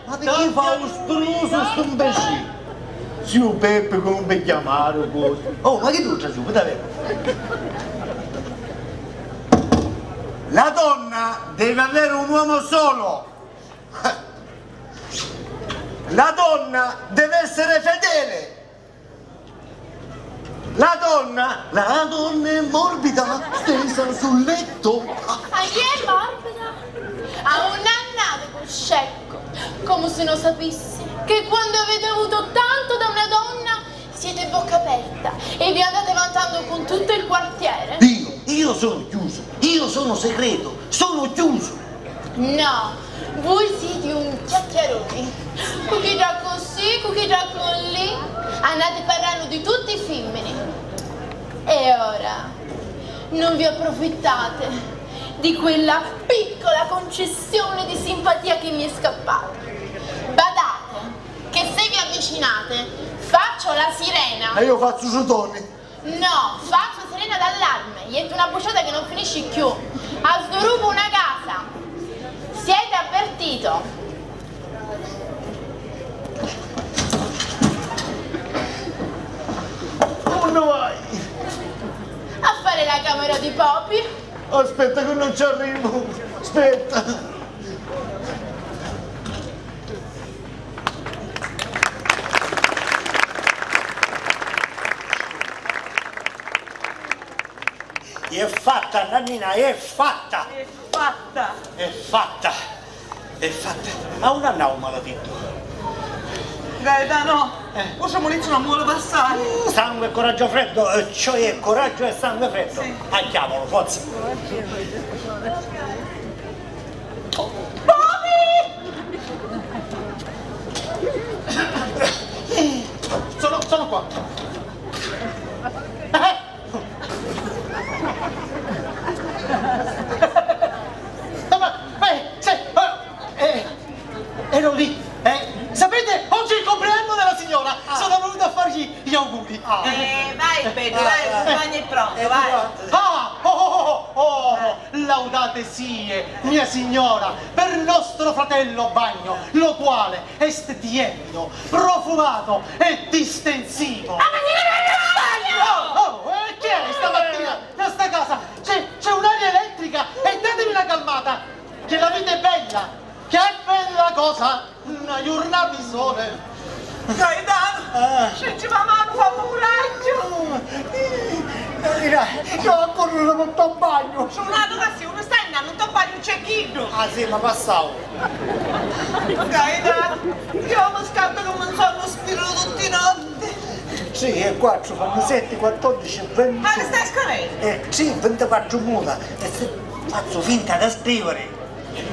Ma perché fa lo struso sto imbecille? Zio Peppe, come mi chiamare, cosa? Oh, ma che tu c'hai giù, davvero? La donna deve avere un uomo solo. La donna deve essere fedele. La donna, la donna è morbida, stesa sul letto. Ah, chi è morbida? Ha un annato col scecco, come se non sapesse che quando avete avuto tanto da una donna siete bocca aperta e vi andate vantando con tutto il quartiere. Io, io sono chiuso, io sono segreto, sono chiuso. No, voi siete un chiacchierone. Cu chi dà così, cu chi dà colì. Andate parlando di tutti i femmini. E ora non vi approfittate di quella piccola concessione di simpatia che mi è scappata. Badate che se vi avvicinate faccio la sirena. E io faccio sotoni. No, faccio sirena d'allarme, jetto una buciata che non finisce più. A sdurupo una casa. Siete avvertito. Unni vai? A fare la camera di Popi. Aspetta che non ci arrivo. Aspetta. È fatta, Nannina, è fatta! È fatta! È fatta! È fatta! A unni annau malatittu? Gaetano, eh, u so mulizzu non vuole passare. Mm, sangue e coraggio freddo, eh, cioè coraggio e sangue freddo. Sì. Andiamolo, forza. Bobby! Sono, sono qua. Eh! Ma, ma, eh, se, eh, eh, ero lì, eh. Sapete, oggi è il compleanno della signora. Ah. Sono venuto a fargli gli auguri. Ah. Eh, vai, Pepe, vai, il compagno è pronto, vai. Ah, oh, oh, oh, oh, oh. Laudate sie, mia signora, per nostro fratello Bagno, lo quale est tiepido, profumato e distensivo. Ah, ma chi è il Bagno? Oh, oh, e chi è stamattina in sta casa? C'è, c'è un'aria elettrica e datevi una calmata, che la vita è bella, che bella cosa! Na jurnata di sole. Gaetano, eh, stringi la manu, fammi curaggio. Eh, io a correre porto a bagno. Sunato ca si uno sta andando, un bagno c'è chiddu. Ah sì, ma passavo. Gaetano, io mi scatto come un sonno spirito tutti i notti. Sì, e quattro fanno sette, quattordici e venti. Ma che stai scrivendo? Eh, sì, ventiquattro mura. E se faccio finta di scrivere.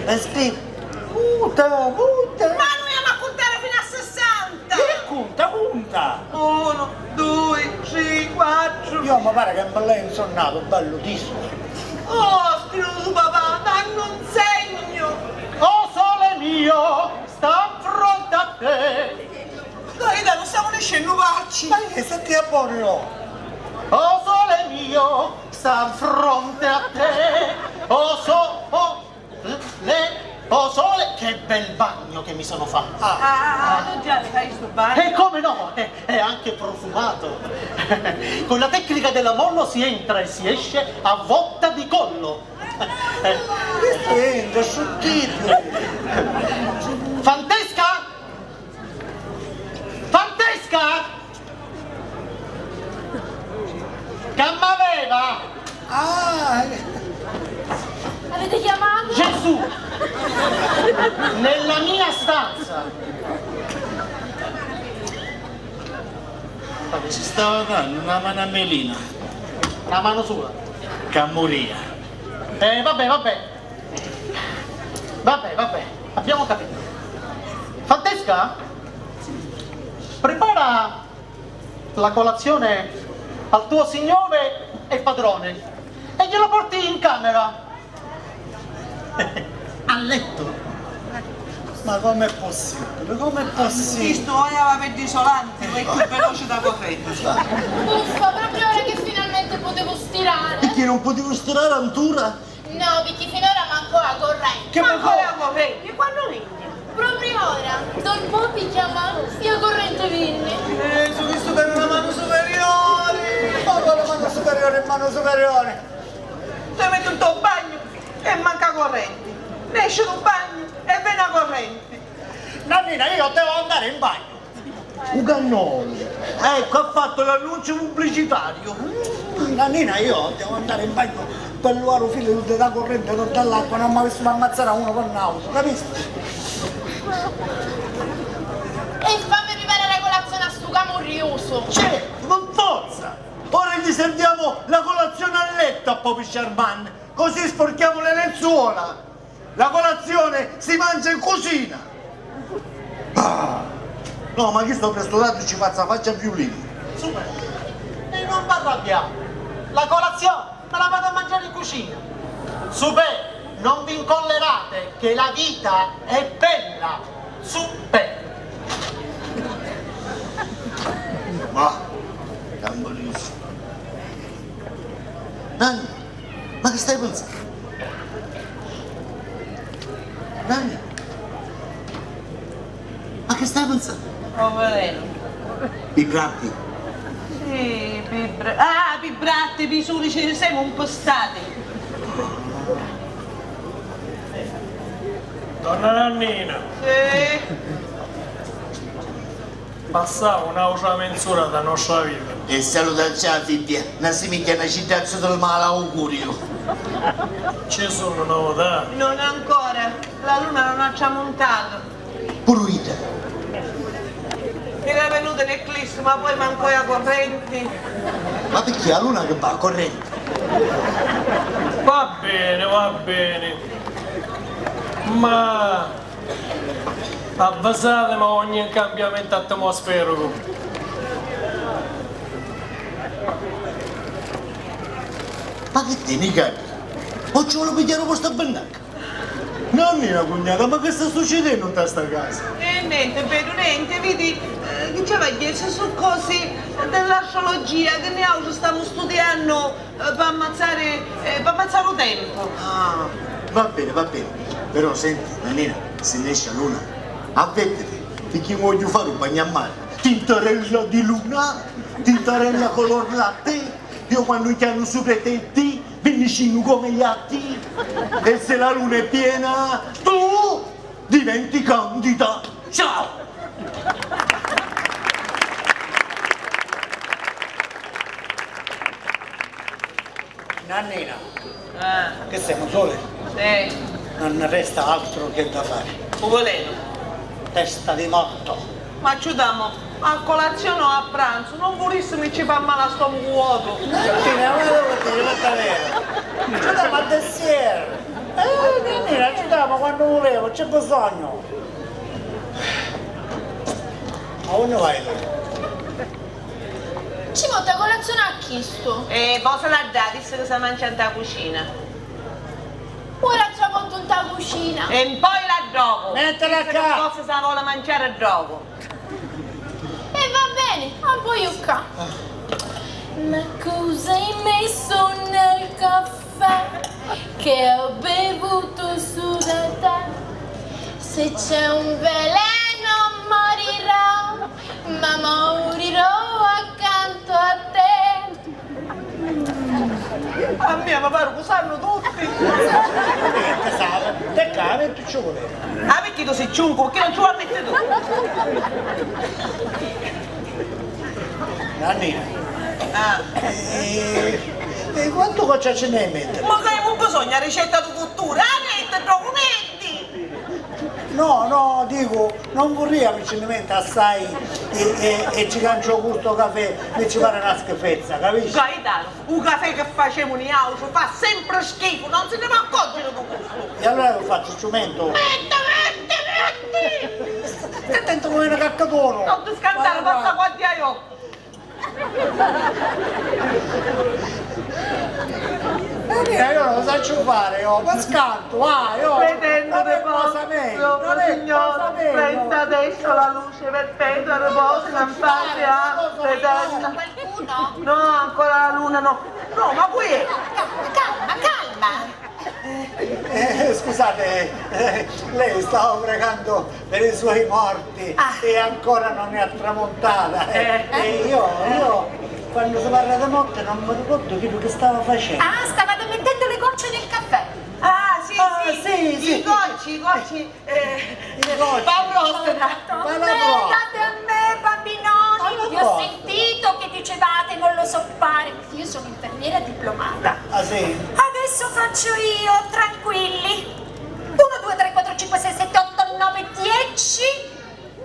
Aspetta, muta, muta. Ma noi amo a cuntare fino a sessanta! E cunta, cunta! Uno, due, tre, quattro. Io mi pare che mi l'hai insonnato, bello disso. Oh, spirito papà, danno un segno! Oh sole mio, sta fronte a te! Dai, dai, non stiamo nescennu, vacci! Ma che stai a buono? Oh sole mio, sta fronte a te! Oh so, oh, Le, oh sole, che bel bagno che mi sono fatto! Ah, ah, ah, tu già l'hai fatto sto bagno? E come no, è, è anche profumato. Con la tecnica dell'ammollo si entra e si esce a vota di collo. Questo entra, sottile. Fantesca! Fantesca! Ca m'aveva! Ah! Avete chiamato? Gesù! Nella mia stanza! Ci stava dando una mano a Melina. Una mano sola? Ca muria. Eh, vabbè, vabbè. Vabbè, vabbè, abbiamo capito. Fantesca, prepara la colazione al tuo signore e padrone e gliela porti in camera. A letto. Ma com'è possibile? Com'è possibile? Chistu ora va per disolanti, è più veloce da corrente. Uffa, proprio ora che finalmente potevo stirare. Perché non potevo stirare ancora? No, picchì finora manco a correnti. Che manco a correnti? Quannu vinni? Proprio ora. Don Popi chiama e a correnti vinni. Eh, su chistu per una mano superiore. Ma quale mano superiore e mano superiore? Ti metti in to bagno e manca a correnti. Nesci dal bagno e veni a correnti. Nannina, io devo andare in bagno. U cannolu. Ecco, ha fatto l'annuncio pubblicitario. Nannina, io devo andare in bagno per luvare u filu della corrente, non dell'acqua, non mi avessimo ammazzare a uno con n'auto, capisci? E fammi preparare la colazione a stu camurriuso. Certo, con forza! Ora gli serviamo la colazione a letto a Popi Sciarman, così sporchiamo le lenzuola. La colazione si mangia in cucina! Ah! No, ma chistu prestudato ci fazza faccia a viulini. Super. E non v'arrabbiate. La colazione me la vado a mangiare in cucina. Super, non vi incollerate che la vita è bella. Super. Ma, Nanni, ma chi stai pensannu? Nanni, ma chi stai pensannu? Poverello. Pi bratti? Sì, pi bra-, ah, pi bratti, pi suli, ci semu mpistati. Donna Nannina. Sì. Passau n'autra menz'ura dâ nostra vita. E salutacci a fibbia, n'assimigghia a na ciddazza di lu malauguriu. Ci sunnu novità? Non ancora, la luna non ha tramontato. Puru idda. Era venuta l'eclissi, ma poi mancò a correnti. Ma picchì a luna chi va a correnti? Va beni, va beni. Ma Avvisatimi a ogni cambiamentu atmosfericu. Ma chi teni, Gaddi? O ci voli pigghiari u postu a Binnacca? Nannina, cugnata, ma chi sta succedennu nta sta casa? Eh, nenti, Pedru, nenti, vidi, eh, chi ci v'haiu a diri, su cosi dell'astrologia chi niautri stamu studiannu. Eh, p'ammazzari, eh, p'ammazzari u tempu. Ah, va beni, va beni. Però senti, Nannina, si nesci a luna, avvèttiti, picchì mi vogghiu fari un bagnu a mari. Tintarella di luna, tintarella color latte, io quannu chianu supra i tetti, vinni scinnu come i jatti. E se la luna è piena, tu diventi candida. Ciao! Nannina, ah, che semu soli? Sì. Non ne resta altro che da fare. U vulenu? Testa di morto. Ma ci damu a colazione o a pranzu? Non vulissimu ci fa mali a stomacu vuotu. Nannina, ma devo dire, ma davvero? Ci damu a dessert. Eh, Nannina, ci damu quannu vulemu, c'è bisogno. Ma unni vai tu? Ci porta colazione a chistu. E po' se la dà, dissi che sa mangia nta cucina. Ora ci la portu nta cucina. E poi la docu. Mettila ccà. Dissi che forse sa vole mangiare docu. E va bene, a voi ccà. Ma cosa hai messo nel caffè? Che ho bevuto solo da te. Se c'è un veleno morirò, ma morirò accanto a te. A mia mi pari cu sannu tutti. Niente, Sara, te cari e tu ci vulevi. Ah, perché tu sei ciuncu, perché non ci vuoi mettere tu? Nannina. Ah. E, e quantu coccia ci ne hai in mente? Ma che hai bisogno, la ricetta di cottura? Ah, niente, documenti! No, no, dicu, non vurria mi ci ni metta assai e, e, e ci canciu gustu o cafè, mi ci pari na schifezza, capisci? Gaetano, u cafè che facemu niautru fa sempre schifo, non si ne può accorgere di questo. E allora io faccio strumento. Metti, metti, metti! Stai attento come una cacca d'oro! Non ti scantare, passa qua di io! Eh, io non lo saccio fare, io, ma scanto, va, io. Vedendo non è cosa meglio, non è cosa meglio. Presta adesso la luce perpetua, riposa in pace, ah, vedendo. Qualcuno? No, ancora la luna no. No, ma qui è. Calma, calma, calma. Eh, scusate, eh, lei stava pregando per i suoi morti e ancora non è tramontata. Eh, e io, io, quando si parla di morte, non mi ricordo quello che stavo facendo. Ah, stavate mettendo le gocce nel caffè. Ah, sì, sì, sì, i gocci, i gocci. Eh, Paprostata. Venite a me, bambinoni. Ho sentito che dicevate non lo so fare. Io sono infermiera diplomata. Ah, sì? Adesso faccio io, tranquilli. uno, due, tre, quattro, cinque, sei, sette, otto, nove, dieci,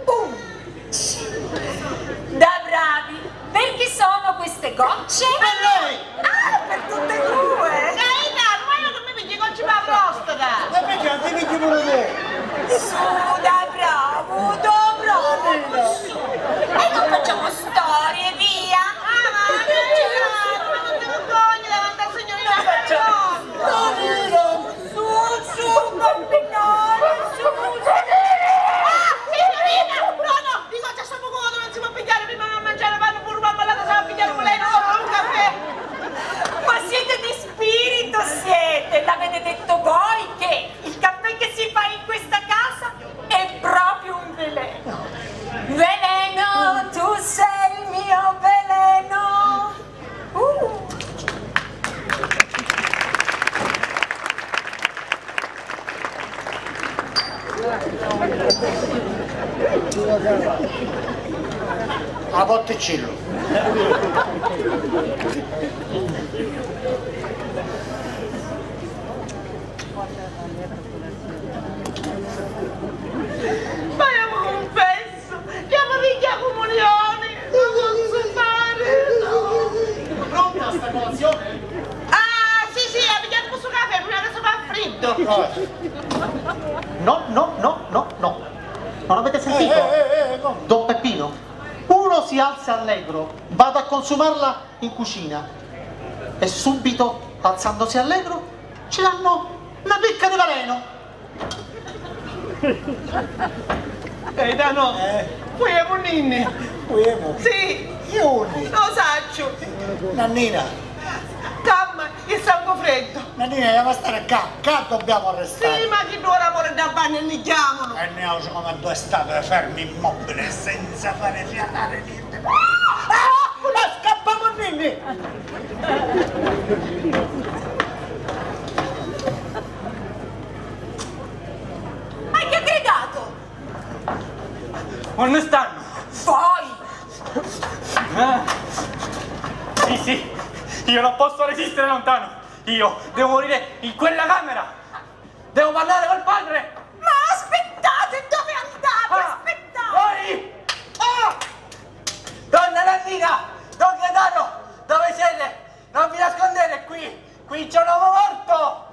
undici. Da bravi. Per chi sono queste gocce? Per lei! Ah, per tutte e due! Carità, ma io non mi piglio i gocci per la prostata! Ma perché non ti pigli pure tu? Su, da bravo, da bravo, su! E non facciamo storie, via! Ah, ma non ti vergogni davanti al Signore, non facciamo! Su, su, bambinone, su, su! Ah, signorina! No, no, dico, c'è sto buco, non si può pigliare prima di mangiare, vanno pure una ballata, se va a pigliare un lei, no, un caffè! Ma siete di spirito, siete! L'avete detto voi che il caffè che si fa in questa casa è proprio un veleno! Veleno, tu sei il mio veleno! Uh! A botticillo. Ma io mi confesso, Andiamo a pigghia' a cumunioni! Lo pozzu fari? Pronta sta colazione? Ah, sì, sì, a pigghiari stu cafè prima che si fa friddu! No, no, no, no, no. Non avete sentito? Eh, eh, eh, eh, no. Don Peppino, uno si alza allegro, vado a consumarla in cucina. E subito, alzandosi allegro, ci danno una picca di veleno. Gaetano, eh, fuiemu ninni. Fuiemu? Sì. Io unni? Lo saccio. Nannina. Calma, che sangue freddo. Nannina, dobbiamo stare qua, qua dobbiamo restare. Sì, ma chi ora amore da bagno e ne chiamano? E noi siamo come due statue fermi immobili senza fare fiatare niente. Ah! Ah! Scappiamo ninni! Ma chi ha gridato? Unni stannu? Voi! Eh? Sì, sì, io non posso resistere lontano. Io devo morire in quella camera. Devo parlare col padre. Ma aspettate, dove andate? Ah! Aspettate! Voi! Ah! Donna Nannina! Don Gaetano! Dove siete? Non vi nascondete qui! Qui c'è un uomo morto!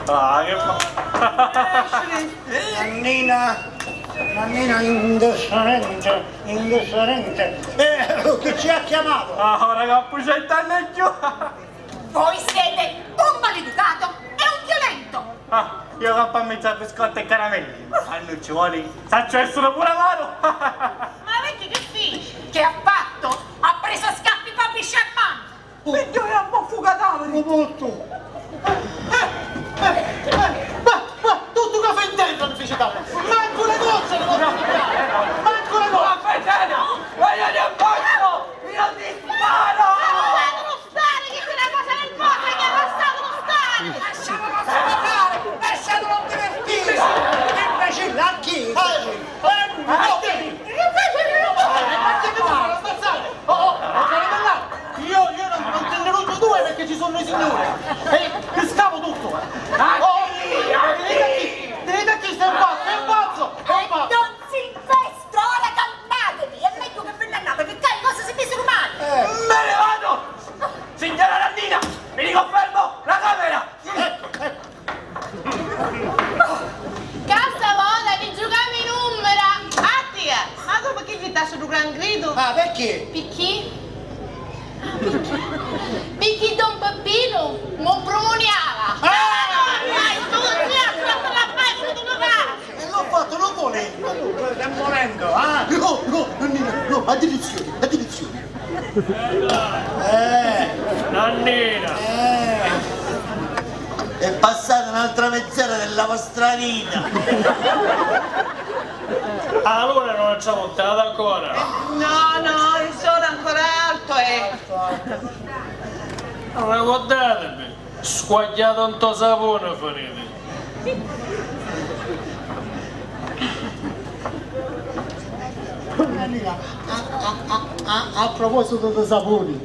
Ah, che fa? Nannina, Nannina, indifferente, indifferente. Eh, chi ci ha chiamato? Ah, ora che ho cent'anni in più. Voi siete un maleducato e un violento! Ah, io campo a mezzo a biscotti e caramelle. Quando ci vuole, saccio essere pure amaro. Ma vecchio, che fici? Che ha fatto? Ha preso a schiaffi Fabi Sherman! Figlio, è un po' fucataveri! Lo butto! Eh, eh, eh, ma, ma, tutto cafè in terra mi fece dare! Manco le gocce le posso pigliare! Manco le gocce! Ma fratello, ma io ti ammazzo! Io ti sparo! Lasciatelo stare, che quella cosa nervosa che ha lasciato stare! Lasciamolo sfogare! Lasciatelo divertirsi! Imbecille, a chi? Eh, no! Eh, ma che mi vuole ammazzare? Oh, oh, oh, io, io non, non te ne ruggio due perché ci sono i signori! E Picchì don Peppinu mu prumuniava. Ah! Ai, tu sì, a frattu la fai, tu la fai! E l'ho fatto, lo vuole? Sta morendo, ah! No, no, Nannina, no, attenzione, attenzione. Eh. Nannina. Eh. È passata un'altra mezz'ora della vostra vita. Ah, allora non ci ho montata ancora. No, no, il sole è ancora alto, eh. Ricordatevi, squagliato nto sapone finite. A, a, a, a, a proposito di saponi,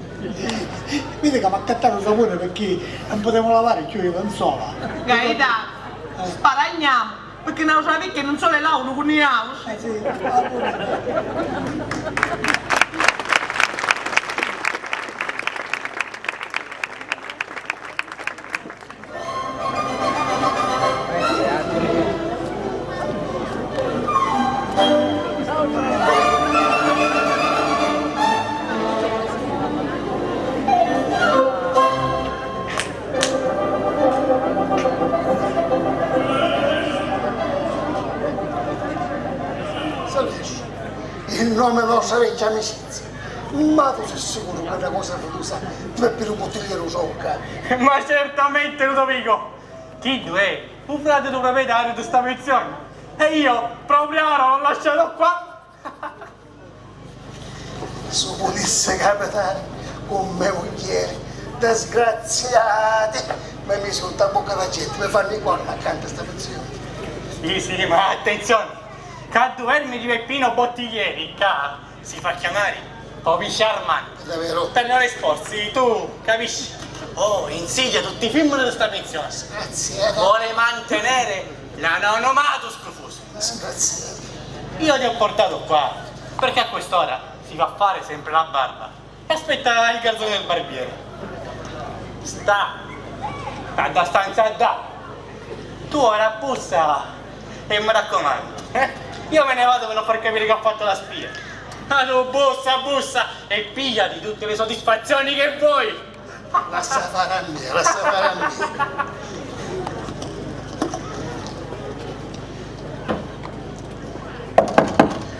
vedi che mi accattare un sapone perché non potevamo lavare più le lenzuola. Gaetano, sparagniamo, perché non sapete che non solo lavano con i ausi. Eh sì, appunto. Savevi, in nome nostra vecchia amicizia, ma tu sei sicuro che una cosa futusa ti per un bottigliere lo so, caro? Ma certamente, Ludovico! Chiddu è u frati di u proprietariu di sta pensioni e io proprio ora l'ho lasciato qua. Si putissi capitari cu me mugghieri, disgraziati, mi misu nta bocca la genti, mi fannu i corna accantu a sta pensioni. Sì, sì, ma attenzione, ca ddu vermi di Peppino Bottiglieri, ca si fa chiamari Bobby Sharman. È vero. Per non esporsi, tu capisci? Oh, insidia tutti i film di sta pensione. Grazie. Vuole mantenere l'anonimato sconfuso. Grazie. Io ti ho portato qua perché a quest'ora si fa fare sempre la barba e aspetta il garzone del barbiere. Sta, sta da stanza da. Tu ora bussa e mi raccomando, eh? Io me ne vado per non far capire che ho fatto la spia. Ma tu bussa, bussa e pigliati tutte le soddisfazioni che vuoi. Lassa fare a me, lassa fare a me.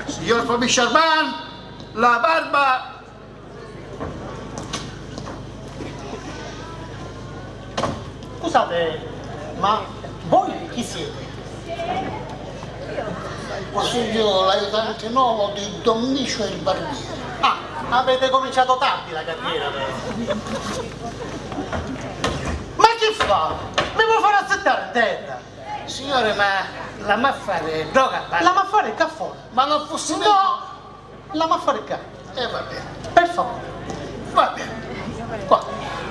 Signor Fabi Sciarman, la barba. Scusate, ma voi chi siete? Sugnu l'aiutante novu di Don Micio il barbiere. Ah, avete cominciato tardi la carriera, però. Ma chi fa? Mi vuoi far assettare in terra? Signore, ma l'amma a fare ddoca? L'amma a fare ccà fora. Ma non fossi... No! L'amma a fare ccà. E va bene. Per favore. Va bene. Qua.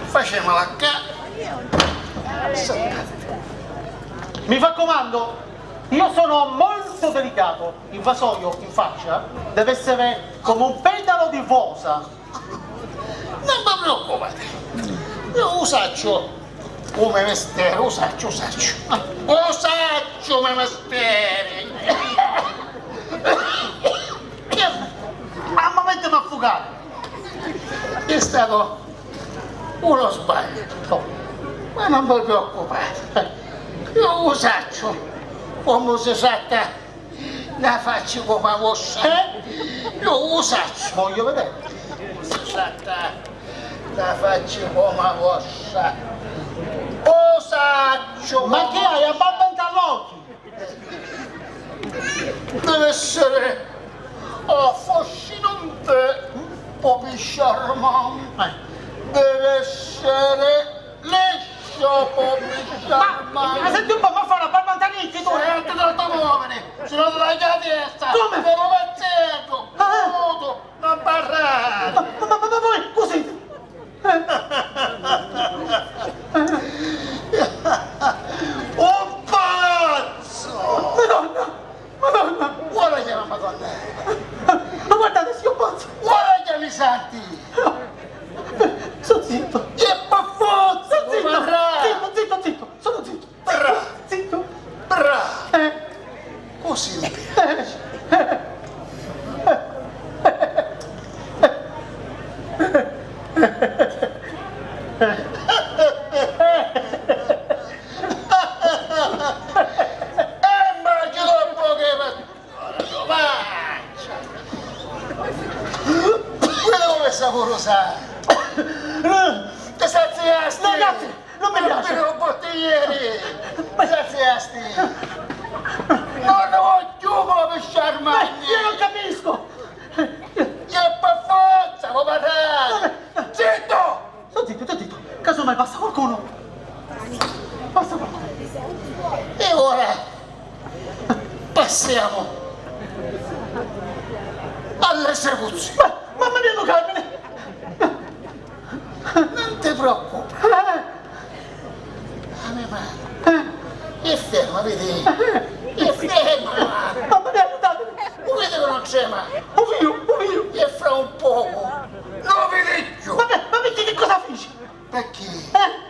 Facemala ccà. Mi raccomando, io sono molto delicato. Il vasoio in faccia deve essere come un petalo di rosa. Non vi preoccupate. Io u sacciu. U me misteri, u sacciu, u sacciu. U sacciu u me misteri. Mamma, mettimi a fugare. È stato uno sbaglio. Ma non vi preoccupate. Io u sacciu comu si tratta. La facci comu a vostra. Eh? Io u sacciu. Voglio vedere. Scusate, la facci comu a vostra. U sacciu. Ma chi hai, a barba nta l'occhi? Deve essere affascinante, Bobby Sharman. Eh. Deve essere liscio, Bobby Sharman. Ma senti un po', ma fa la barba nta l'occhi, tu? Senti, non ti muovere, se no ti tagghiu la testa. Come? Sono pazzesco. Ah. Muto, non parlare. Ma, ma, ma, ma voi così? Un pazzo! Madonna! Madonna! Ora che la Madonna è! Ma guardate, signor pazzo! Ora che mi senti! Sto zitto! E per forza! Sto zitto! Zitto, zitto, zitto! Sono zitto! Bravo! Zitto! Bravo! Eh. Così mi piace. Eh. E mangiu dopu che va. Ora tu mangia! Quello come saporosa! Ti saziasti? No, grazie, non mi piace. Pure un bottiglieri! Ti saziasti? Non ne voglio più come sciarmagni! Eh, io non capisco! E per forza, vuoi parlare? Zitto! Sto zitto, sto zitto. Casomai passa qualcuno. Passa qualcuno. E ora passiamo all'esecuzione. Ma, mamma mia, Carmine! Non ti preoccupare. Eh. La me mano. Eh. È ferma, vedi? Eh. È ferma la mano. Mamma mia, aiutatemi! Lo vedi che non trema? Lo vedo, lo vedo. E fra un poco lo vedi più. Ma, ma perché, che cosa feci? Perché? Eh?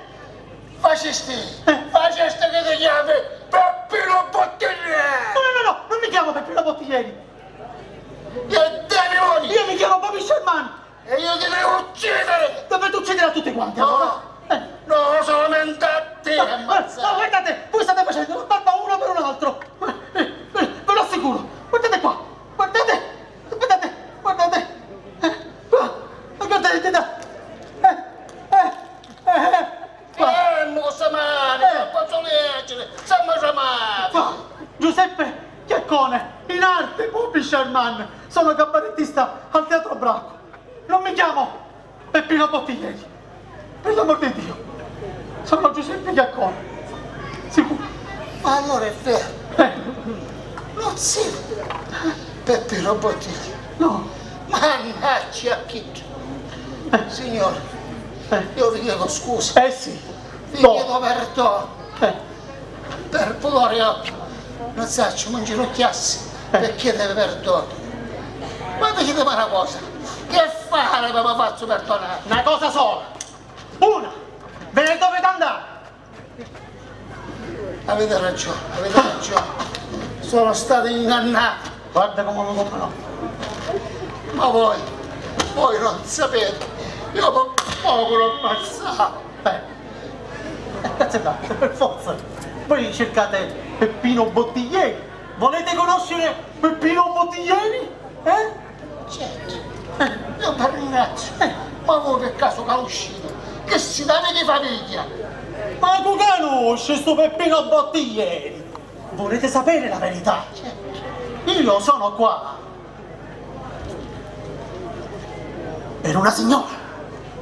Facisti, eh, facisti che ti chiami Peppino Bottiglieri! No, no, no, no, non mi chiamo Peppino Bottiglieri! E dei milioni! Io mi chiamo Bobby Sherman! E io ti devo uccidere! Dovete uccidere a tutti quanti, no, allora? Eh. No, solamente a te, eh, ammazzare! No, guardate, voi state facendo la barba uno per un altro! Eh, eh, eh, ve lo assicuro! Guardate qua! Guardate! Guardate! Guardate! Eh, qua! Guardate, guardate! Eh, eh! Eh, mo sta male, eh, non posso leggere, siamo già male. Giuseppe Chiaccone, in arte Bobby Sherman, sono cabarettista al Teatro Bracco. Non mi chiamo Peppino Bottiglieri, per l'amor di Dio. Sono Giuseppe Chiaccone, sicuro. Ma allora è vero. Eh. Non sei Peppino Bottiglieri? No. Mannaggia a chi. Signore, eh, io vi chiedo scusa. Eh sì. Vi chiedo perdono. Eh. Per pudore io non saccio, mi inginocchiassi, eh, per chiedere perdono. Ma ditemi una cosa, che fare per mi fazzu perdonare? Una cosa sola. Una. Ve ne dovete andare. Avete ragione, avete ragione. Sono stato ingannato. Guarda come lo comprano. Ma voi, voi non sapete. Io po-, poco l'ho ammazzato. Beh, e cazzo è tanto, per forza. Voi cercate Peppino Bottiglieri. Volete conoscere Peppino Bottiglieri? Eh? Certo. Eh. Io vi ringrazio. Eh. Ma voi per caso conoscete? Che siete amici di famiglia? Ma tu conosci sto Peppino Bottiglieri? Volete sapere la verità? Certo. Io sono qua per una signora.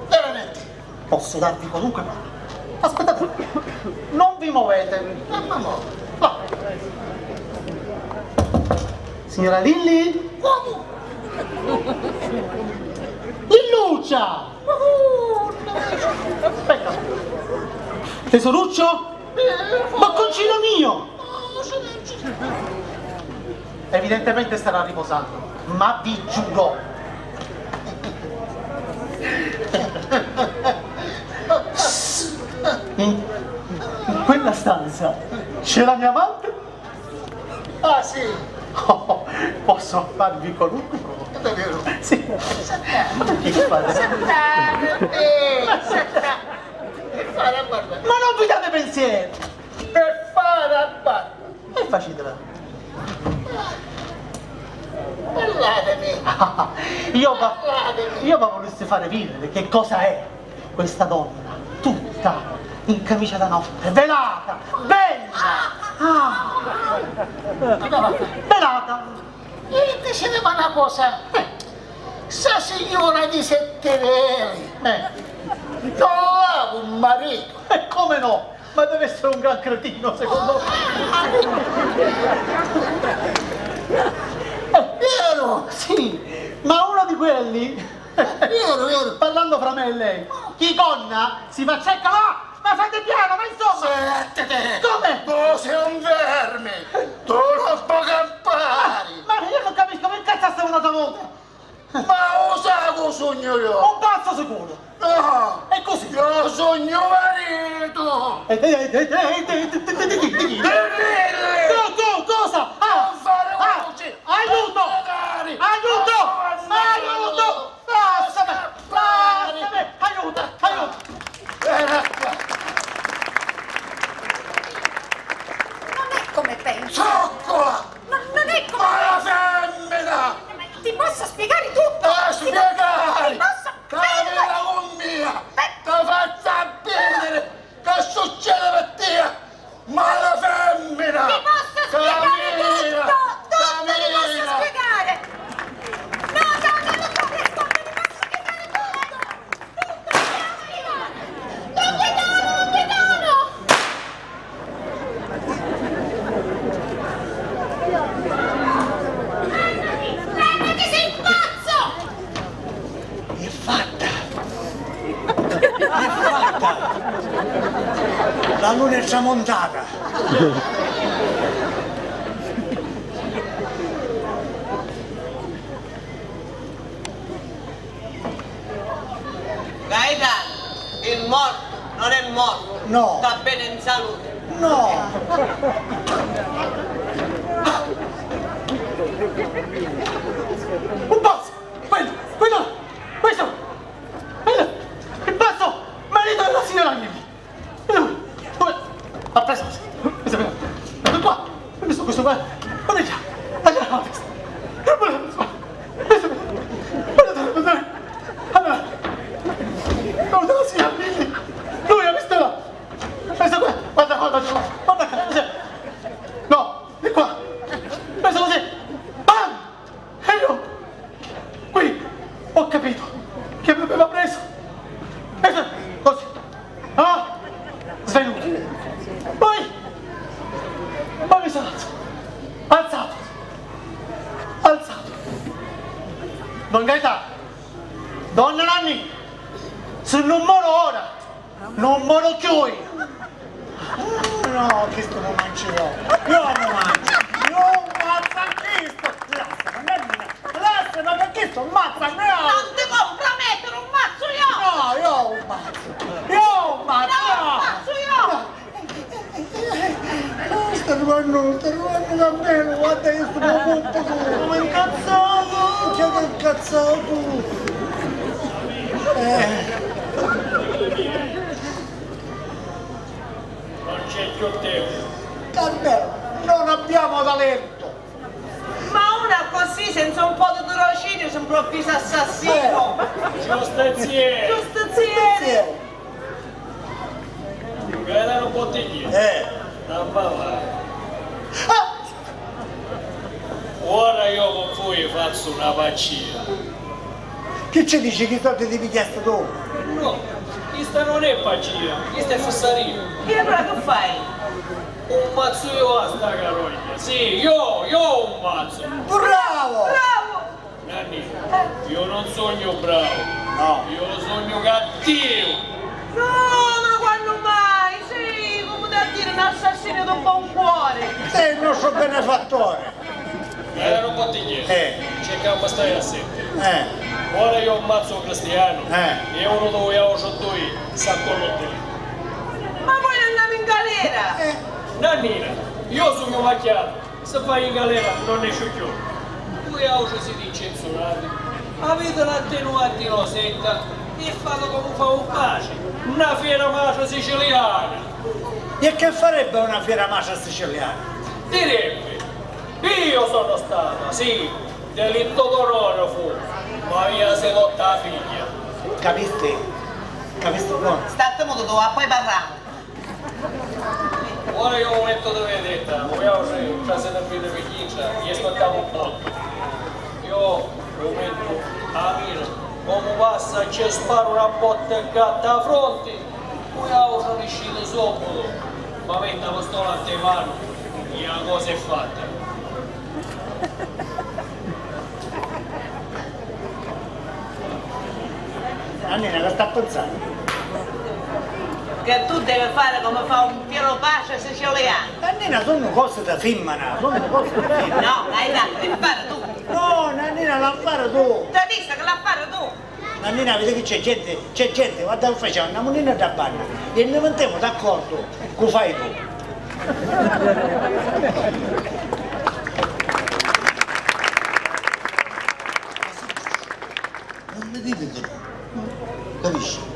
Veramente? Posso darvi qualunque cosa. Aspettate, non vi muovete. Mamma mia. No. Signora Lilli? Uomo! Lilluccia! Aspetta. Tesoruccio? Bocconcino mio! Evidentemente starà riposando, ma vi giuro, in, in quella stanza c'è la mia amante. Ah, sì? Oh, posso farvi qualunque cosa. È davvero? Sì. Senta. Ma che fate? Senta, eh, senta. Per fare a barba. Ma non vi date pensiero! Per fare a barba. E facitela. Parlatemi. Io va-, parlatemi. Io vi volessi fare vedere che cosa è questa donna, tutta in camicia da notte, velata, bella! Ah. Velata! E diceva una cosa, eh, sta signora di sette veli, eh, non l'ha un marito? E come no? Ma deve essere un gran cretino, secondo me. Vero? Sì, ma uno di quelli, vero, vero, parlando fra me e lei, chi conna si fa cerca là, ma fate piano, ma insomma. Sentite! Come? Tu sei un verme, tu non puoi campare! Ma io non capisco, ma incazzassi una vota! Ma u sai cu sugnu io? Un pazzo sicuro! No! È così! Io sugnu marito! E di, di, di chi? Di Lilli! Tu, tu, cosa? Ah! Non fare voci! Aiuto! Aiuto! Aiuto! Lasciami! Lasciami! Aiuto! Aiuto! La luna è tramontata. Gaetano, il morto non è morto. No. Sta bene in salute. No. Un pazzo! Quello! Quello! Questo! Quello! Il pazzo! Marito della signora Lilli! Lui, lui, ha preso, questo qua, ho visto questo qua, guarda già, guarda la testa, guarda la testa, guarda, guarda, guarda, allora, guarda la signora Lilli, lui ha visto la, questo qua, guarda, guarda, guarda, guarda, no, è qua, questo così, bam! E io qui ho capito che mi aveva preso. E se- così. Ah! Svenuto. Poi, poi mi sono alzato. Alzato. Alzato. Don Gaetano. Donna Nanni. Se non moro ora. Non moro chiù io! No, chistu lu manciu io! Io lu manciu! Io lu manciu a chistu! Lassami, Nannina! Lassami, ma chistu lu manciu a mia! Non ti compromettere, lu manciu io! No, io lu manciu! Io lu manciu! No, lu manciu io! Sta arrivannu, sta arrivannu Carmelo, guarda che sto corpo, come incazzatu! Che incazzatu! Eh. Non c'è più tempo. Carmelo, non abbiamo talento! Ma una così, senza un po' di tirocinio, s'improvvisa assassino! Eh. Giustiziere! Giustiziere! Gaetano Bottiglieri. Eh. Sta a ballari. Ah! Ora io con voi faccio una pazzia. Chi ci dici chi soldi ti pigliasti tu? No, questa non è pazzia, questa è fessaria. E allora che fai? Un mazzu io a sta carogna, sì, io, io un mazzu. Bravo! Bravo! Nanni, io non sognu bravu. No. Io sognu cattivu. No, ma quannu mai? Sì, comu da dire, un assassinu di buon cuore. Sei il nostro benefattore. Era un bottigliere. Eh. Cercammo a stare a sette. Eh. Ora io ammazzo un cristiano. Eh. E uno di voi altri due s'accorrotte. Ma poi andiamo in galera. Eh. Nannina, io sognu macchiato. Se vai in galera non nesci cchiù. Voi auci siti incenzurati. Aviti na tenuta innocenta e fati comu fa un paci, na fiera macia siciliana. E che farebbe una fiera macia siciliana? Direbbe, io sono stata, sì, delitto d'onore fu, ma avia sedotta a figlia. Capisti? Capisti buono? Statti mutu tu, e poi parramu. Ora io un mumentu di vendetta, voi auci trasiti a vita pigghitta e aspittamu un bottu. Io un mumentu a mira, comu passa ci sparu una botta e gatta a fronti, voi auci nisciti subbitu, ma metti a pistola a te manu e la cosa è fatta. Nannina, che sta pensannu? Che tu devi fare come fa un Piero Pace siciliano. Nannina, sunnu cosi da fimmina, sunnu cosi da fimmina. No, hai dato, devi fare tu. No, Nannina, l'ha fare tu. Ti dico che l'ha fare tu. Nannina, vidi chi c'è gente, c'è gente, guarda che facciamo, andiamo Nannina da banna e ne mettiamo d'accordo, cu fai tu. Non mi dite di no, capisci?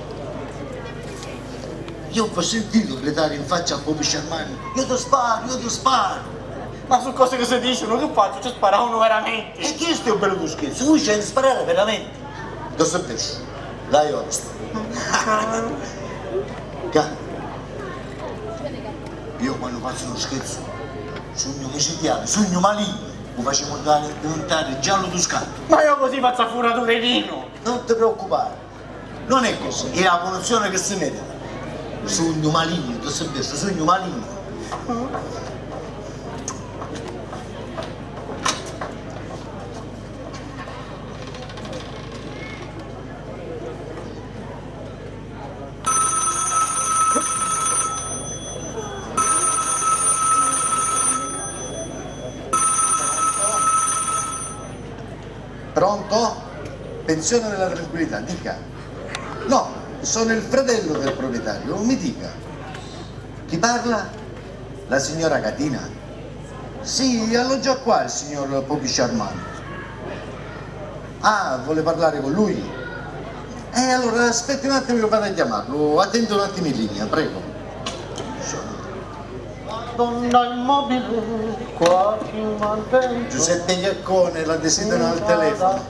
Io vi ho sentito gridare in faccia a Bobby Sherman, io ti sparo, io ti sparo! Ma su cose che si dicono, che faccio? Ci sparavano veramente! E chi è sto bello scherzo? Voi ci avete sparato veramente? Dove sei perso? Dai, onesta. Ca. Io quando faccio uno scherzo, sugnu micidiale, sugnu maligno, mi facciamo dare diventare giallo toscano. Ma io così faccio a furatura di vino! Non ti preoccupare, non è così, è la punizione che si merita. Sugnu maligno, ti sei perso, sugnu maligno. Pronto? Pensione della tranquillità, dica. No, sono il fratello del proprietario, mi dica. Chi parla? La signora Catina? Sì, alloggia qua il signor Popi Sciarmano. Ah, vuole parlare con lui? E allora aspetti un attimo che vado a chiamarlo. Attenti un attimo in linea, prego. Donna immobile, quasi un albergo. Giuseppe Iaccone, la desidera al telefono.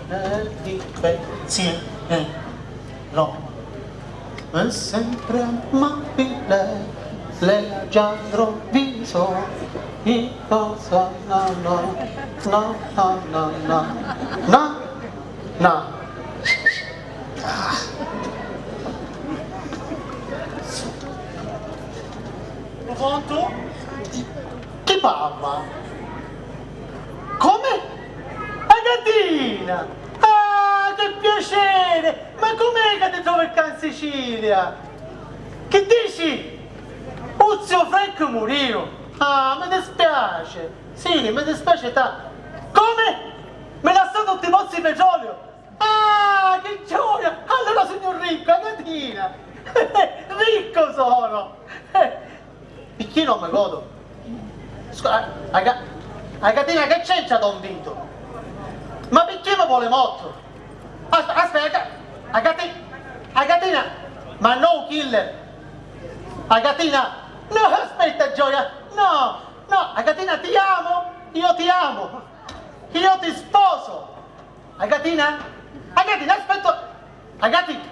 È di pensiero, è sempre amabile, lei ha già troviso in casa, na, na, na. Pronto? Chi parla? Come? Agatina! Ah, che piacere! Ma com'è che ti trovi qua in Sicilia? Che dici? U zio Frank murìu? Ah, mi dispiace! Sì, mi dispiace tanto! Come? Mi lassò tutti i pozzi di petrolio? Ah, che gioia! Allora sugnu riccu, Agatina! Riccu sono! Picchì non mi godu? Scu-, a, a Ca-, Agatina, che c'entra Don Vito? Ma picchì mi voli mortu? Aspe-, aspetta, Agati-, Agatina, ma no u killer! Agatina, no, aspetta, gioia, no, no, Agatina, ti amo, io ti amo, io ti sposo! Agatina? Agatina, aspetta! Agati-,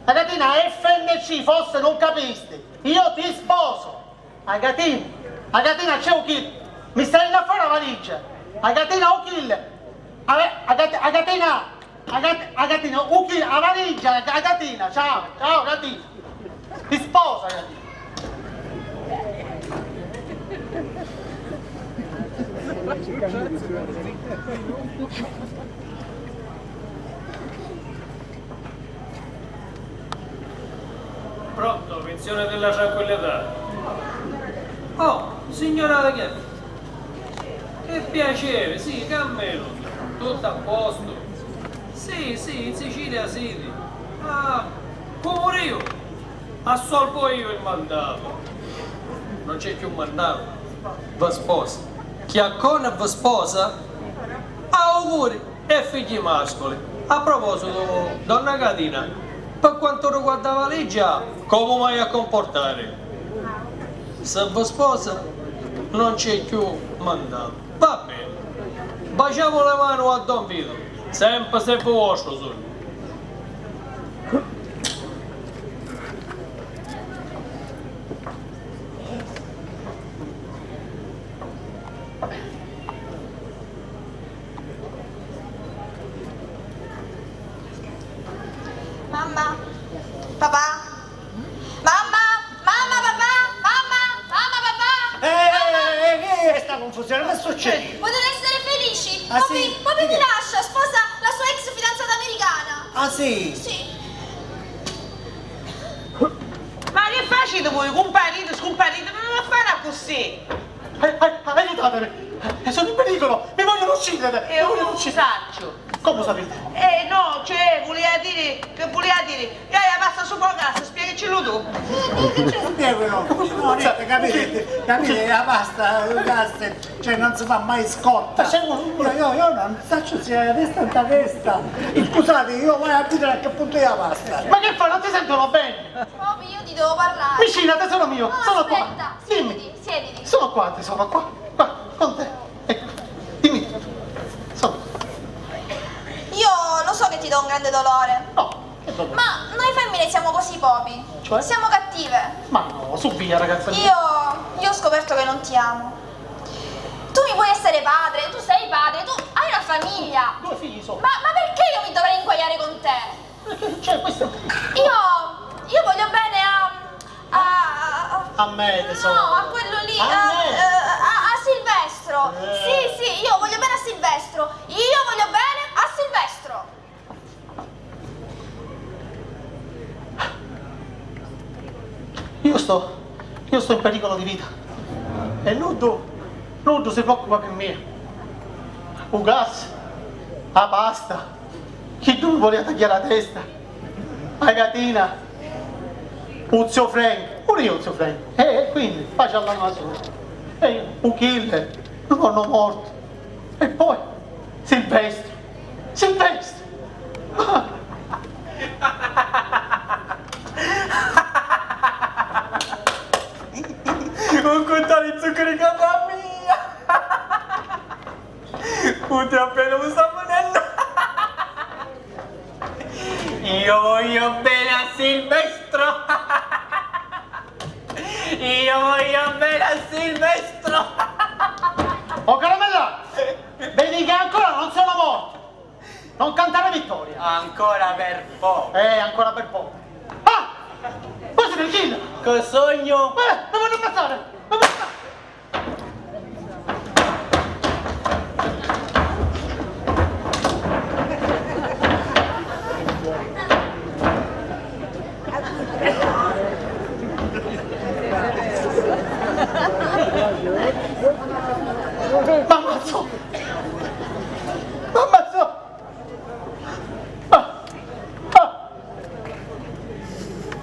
Agatina, F N C, forse non capisti. Io ti sposo. Agatina, Agatina, c'è u killer. Mi stai a fare la valigia. Agatina, u killer. Aga-, Agati-, Agatina, Agati-, Agatina, u killer, la valigia, Agatina, ciao, ciao, Agatina. Ti sposa, capì? Pronto, pensione della tranquillità. Oh, signora Ragazzi, che piacere, sì, Carmelo, tutto a posto? Sì, sì, in Sicilia siti. Ah, puru io. Assolvo io il mandato. Non c'è più mandato. Vi sposa. Chiaccone vi sposa? Auguri e figli mascoli. A proposito, donna Catina, per quanto riguarda la valigia, come mai a comportare? Se vi sposa, non c'è più mandato. Va bene. Baciamo le mani a Don Vito. Sempre servo vostro sogno. Mamma, papà, mamma, mamma, papà, mamma, mamma, papà. Eh, eh, eh, eh, che è sta confusione? Che succede? Potete essere felici. Ah, sì? Poppy, Poppy mi lascia, sposa la sua ex fidanzata americana. Ah, sì? Sì. Ma che facete voi? Cumparite, scumparite, non va a fare così. Ai-, ai-, aiutatemi! Eh, sono in pericolo! Mi vogliono uccidere! Mi vogliono uccidere! Saccio. Come sapete? Eh, no, cioè, voleva dire, che voleva dire, che hai la pasta sopra la casa, spiegaci tu. Eh, eh, che c'è? Spiego io. No, niente, capite? Capite? La pasta, le casse, cioè, non si fa mai scorta. Ma sei un... Io, io, io non saccio se è a destra o a destra. Scusate, io voglio a vedere a che punto è la pasta. Ma che fai? Non ti sentono bene? Poppy, io ti devo parlare. Vicina, tesoro mio, no, sono qua. Aspetta, dimmi. Siediti, siediti. Sono qua, tesoro, qua, qua, con te. Ecco, dimmi tutto. Sono. Io lo so che ti do un grande dolore. No, che dolore? Ma noi femmine siamo così, Poppy. Cioè? Siamo cattive. Ma no, su via, ragazza mia. Io, io ho scoperto che non ti amo. Tu mi puoi essere padre, tu sei padre, tu hai una famiglia. Due figli sono. Ma, ma perché io mi dovrei inguaiare con te? Cioè, questo... Io, io voglio bene a, a, a... A me, tesoro. No, a quello lì, a, a, a Silvestro. Eh. Sì, sì, io voglio bene a Silvestro. Io voglio bene a Silvestro. Io sto, io sto in pericolo di vita. E nuddu, nuddu si preoccupa pi mia. U gas, a pasta, chi ddu mi volia tagghiari a testa, a catina, u zio Frank, puru iu u zio Frank, e, e quindi faci all'anima sua, e iu, u killer, lu vonnu mortu, e poi Silvestru, Silvestru! Un cuntari zuccheri ca fa mia! Puti appena un samunello. Io voglio bene a Silvestro. Io voglio bene a Silvestro. Oh caramella, vedi che ancora non sono morto. Non cantare vittoria. Ancora per poco. Eh, ancora per poco. Ah! Poi si tranquilla. Che sogno? Eh, non voglio passare. Non voglio passare. M'ammazzo! M'ammazzo! Ah! Ah!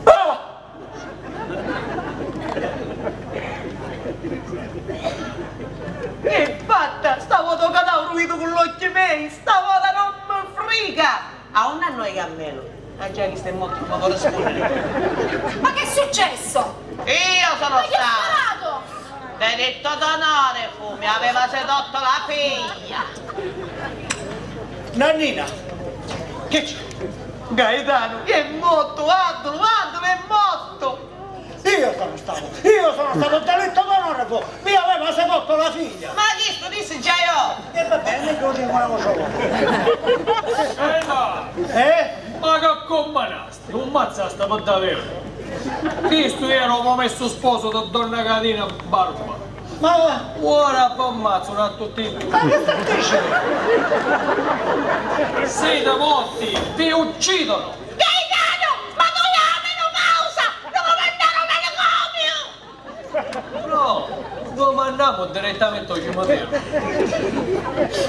Ah! È fatta! Sta vota u cadavru vidu cu l'occhi mei! Sta vota non mi friga! A unni hannu i cammelu? Ah già, chistu è mortu, non mi corrisponde. Ma che è successo? Io sono stato! Ma chi ha sparato? Delitto d'onore fu, mi aveva sedotto la figlia! Nannina, che c'è? Gaetano, è morto, Angelo, Angelo è morto! Io sono stato, io sono stato, delitto d'onore fu, mi aveva sedotto la figlia! Ma chistu dissi già io! E va bene, meglio così, una cosa. Eh? Ma che commanasti? Lu ammazzasti pi daveru? Chistu era u promessu sposu di donna Catina Barba. Ma ora p'ammazzu a tutti e dui. Ma che sta dicendo? Siete morti, vi uccidono! Gaetano, ma tu la menopausa, non mi mandare un manicomio! No, lo mandiamo direttamente al cimitero.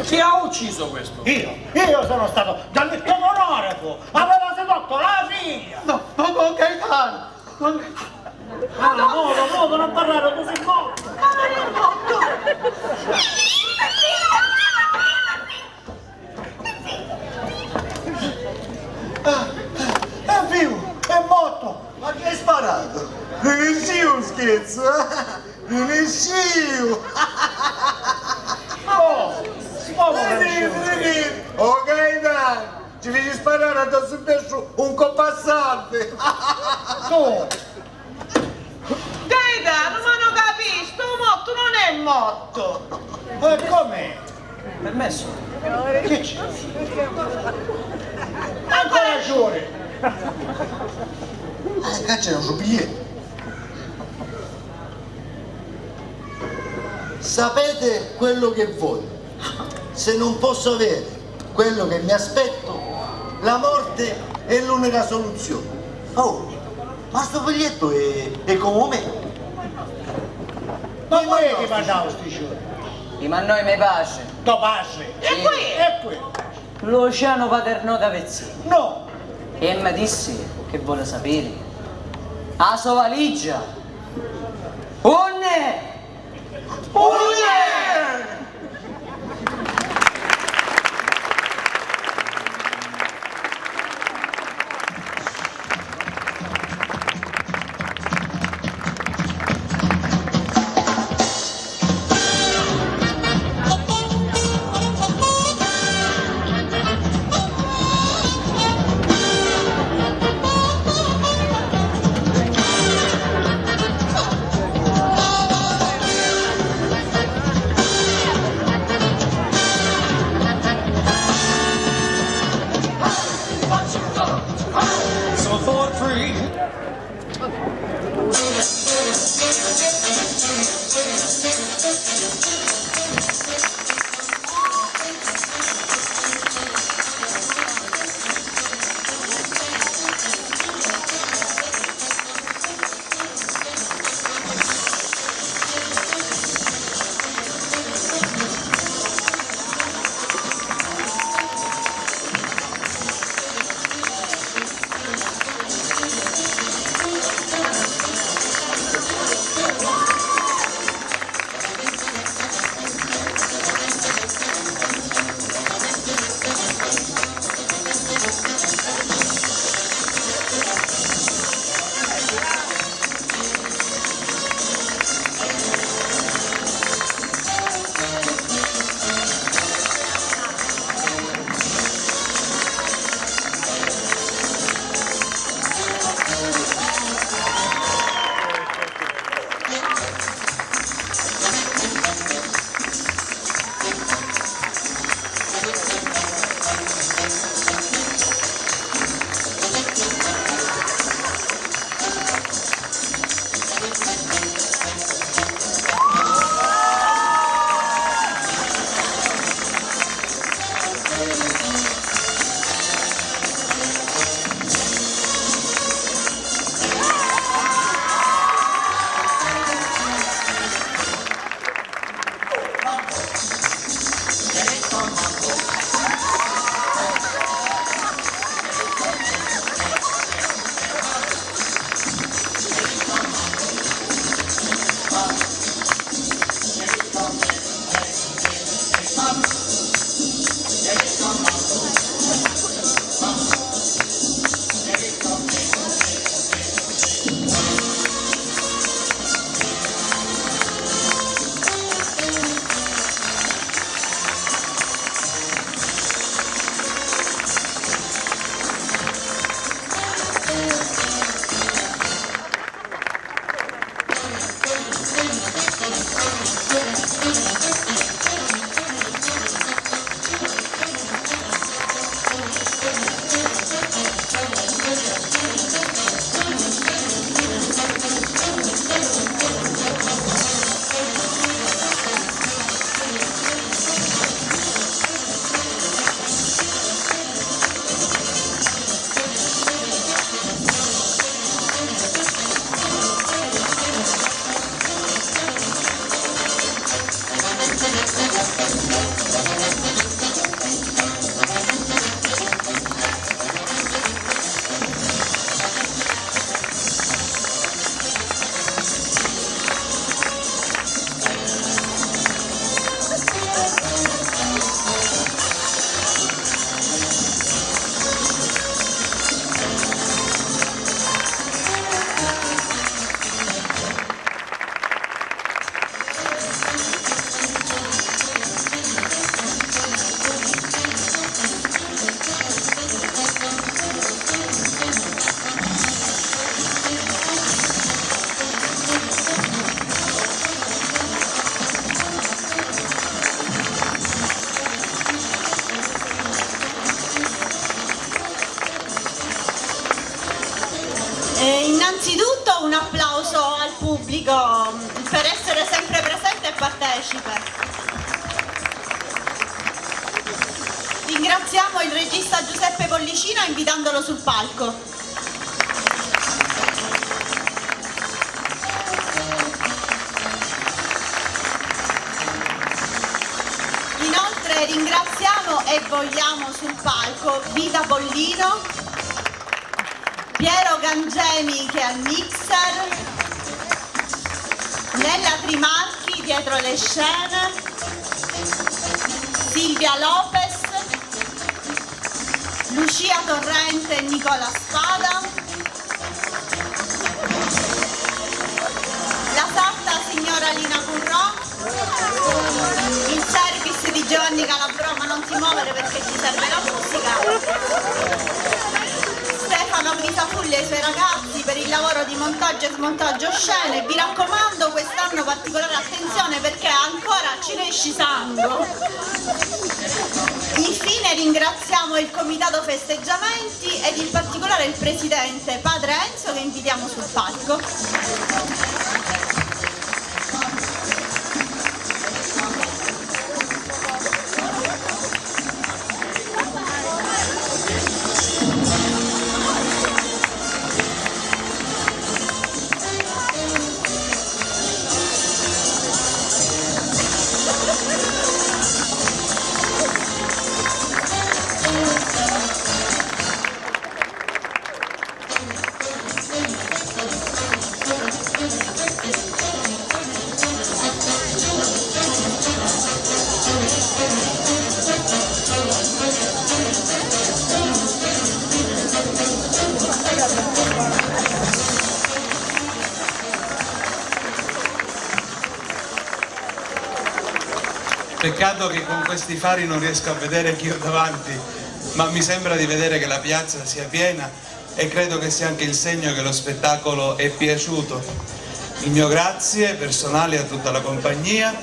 Chi ha ucciso questo? Io, io sono stato, delitto d'onore fu, aveva sedotto la figlia! No, no, no, Gaetano! Ah, no, no, no, non parlare, tu sei morto! Ah, è vivo, è morto! Ma chi hai sparato? Non è un scherzo, eh? Non è sciu! Oh, oh, Gaetano! Ci fici sparari addosso un pesciu un coppu a santi! Tu! Gaetano, ma non capisti, u mortu non è mortu! E come? Permesso? Chi c'è? Ancora ci voli? Ah, ca c'è un rubigliettu. Sapete quello che voglio. Se non posso avere quello che mi aspetto, la morte è l'unica soluzione. Oh, ma sto foglietto è, è come me. Ma voi chi parlavo sti giorni? Li mannò i me patri. To patri? Sì. E qui? E qui? L'oceano paternò da pezzini. No! E mi dissi che vuole sapere. A so valigia! Unni è? Unni è? So for free. Innanzitutto un applauso al pubblico per essere sempre presente e partecipe. Ringraziamo il regista Giuseppe Pollicino invitandolo sul palco. Inoltre ringraziamo e vogliamo sul palco Vita Pollino, Piero Cangemi che è al mixer, Nella Trimarchi dietro le scene, Silvia Lopez, Lucia Torrente e Nicola Spada, la sarta signora Lina Currò, il service di Giovanni Calabrò, ma non ti muovere perché ci serve la musica. Stefano Grisafulli e i suoi ragazzi per il lavoro di montaggio e smontaggio scene. Vi raccomando, quest'anno particolare attenzione perché ancora ci ne esci sangue. Infine ringraziamo il comitato festeggiamenti ed in particolare il presidente, padre Enzo, che invitiamo sul palco. Peccato che con questi fari non riesco a vedere chi ho davanti, ma mi sembra di vedere che la piazza sia piena e credo che sia anche il segno che lo spettacolo è piaciuto. Il mio grazie personale a tutta la compagnia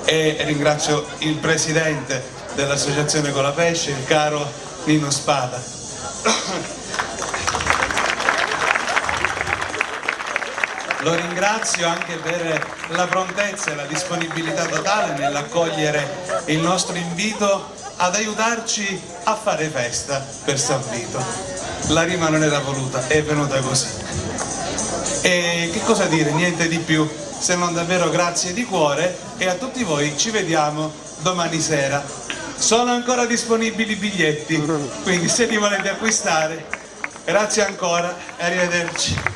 e ringrazio il presidente dell'associazione Colapesce, il caro Nino Spada. Lo ringrazio anche per la prontezza e la disponibilità totale nell'accogliere il nostro invito ad aiutarci a fare festa per San Vito. La rima non era voluta, è venuta così. E che cosa dire, niente di più, se non davvero grazie di cuore e a tutti voi ci vediamo domani sera. Sono ancora disponibili i biglietti, quindi se li volete acquistare, grazie ancora e arrivederci.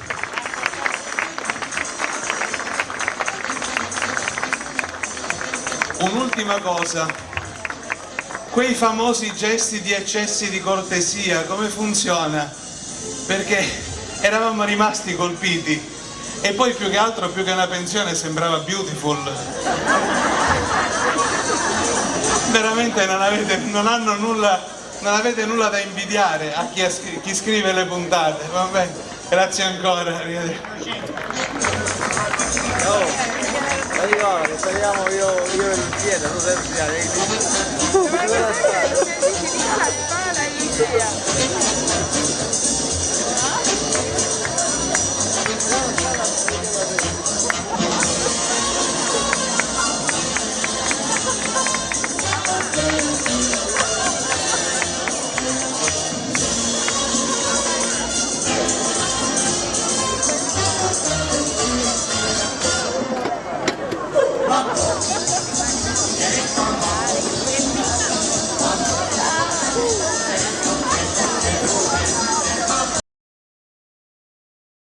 Un'ultima cosa, quei famosi gesti di eccessi di cortesia, come funziona? Perché eravamo rimasti colpiti. E poi più che altro, più che una pensione, sembrava beautiful. Veramente non avete, non hanno nulla, non avete nulla da invidiare a chi, ha scri- chi scrive le puntate. Va bene, grazie ancora, arrivederci. Oh, arrivare, speriamo io, io e Lucietta, tu sei Lucietta, io dico, dove la spada?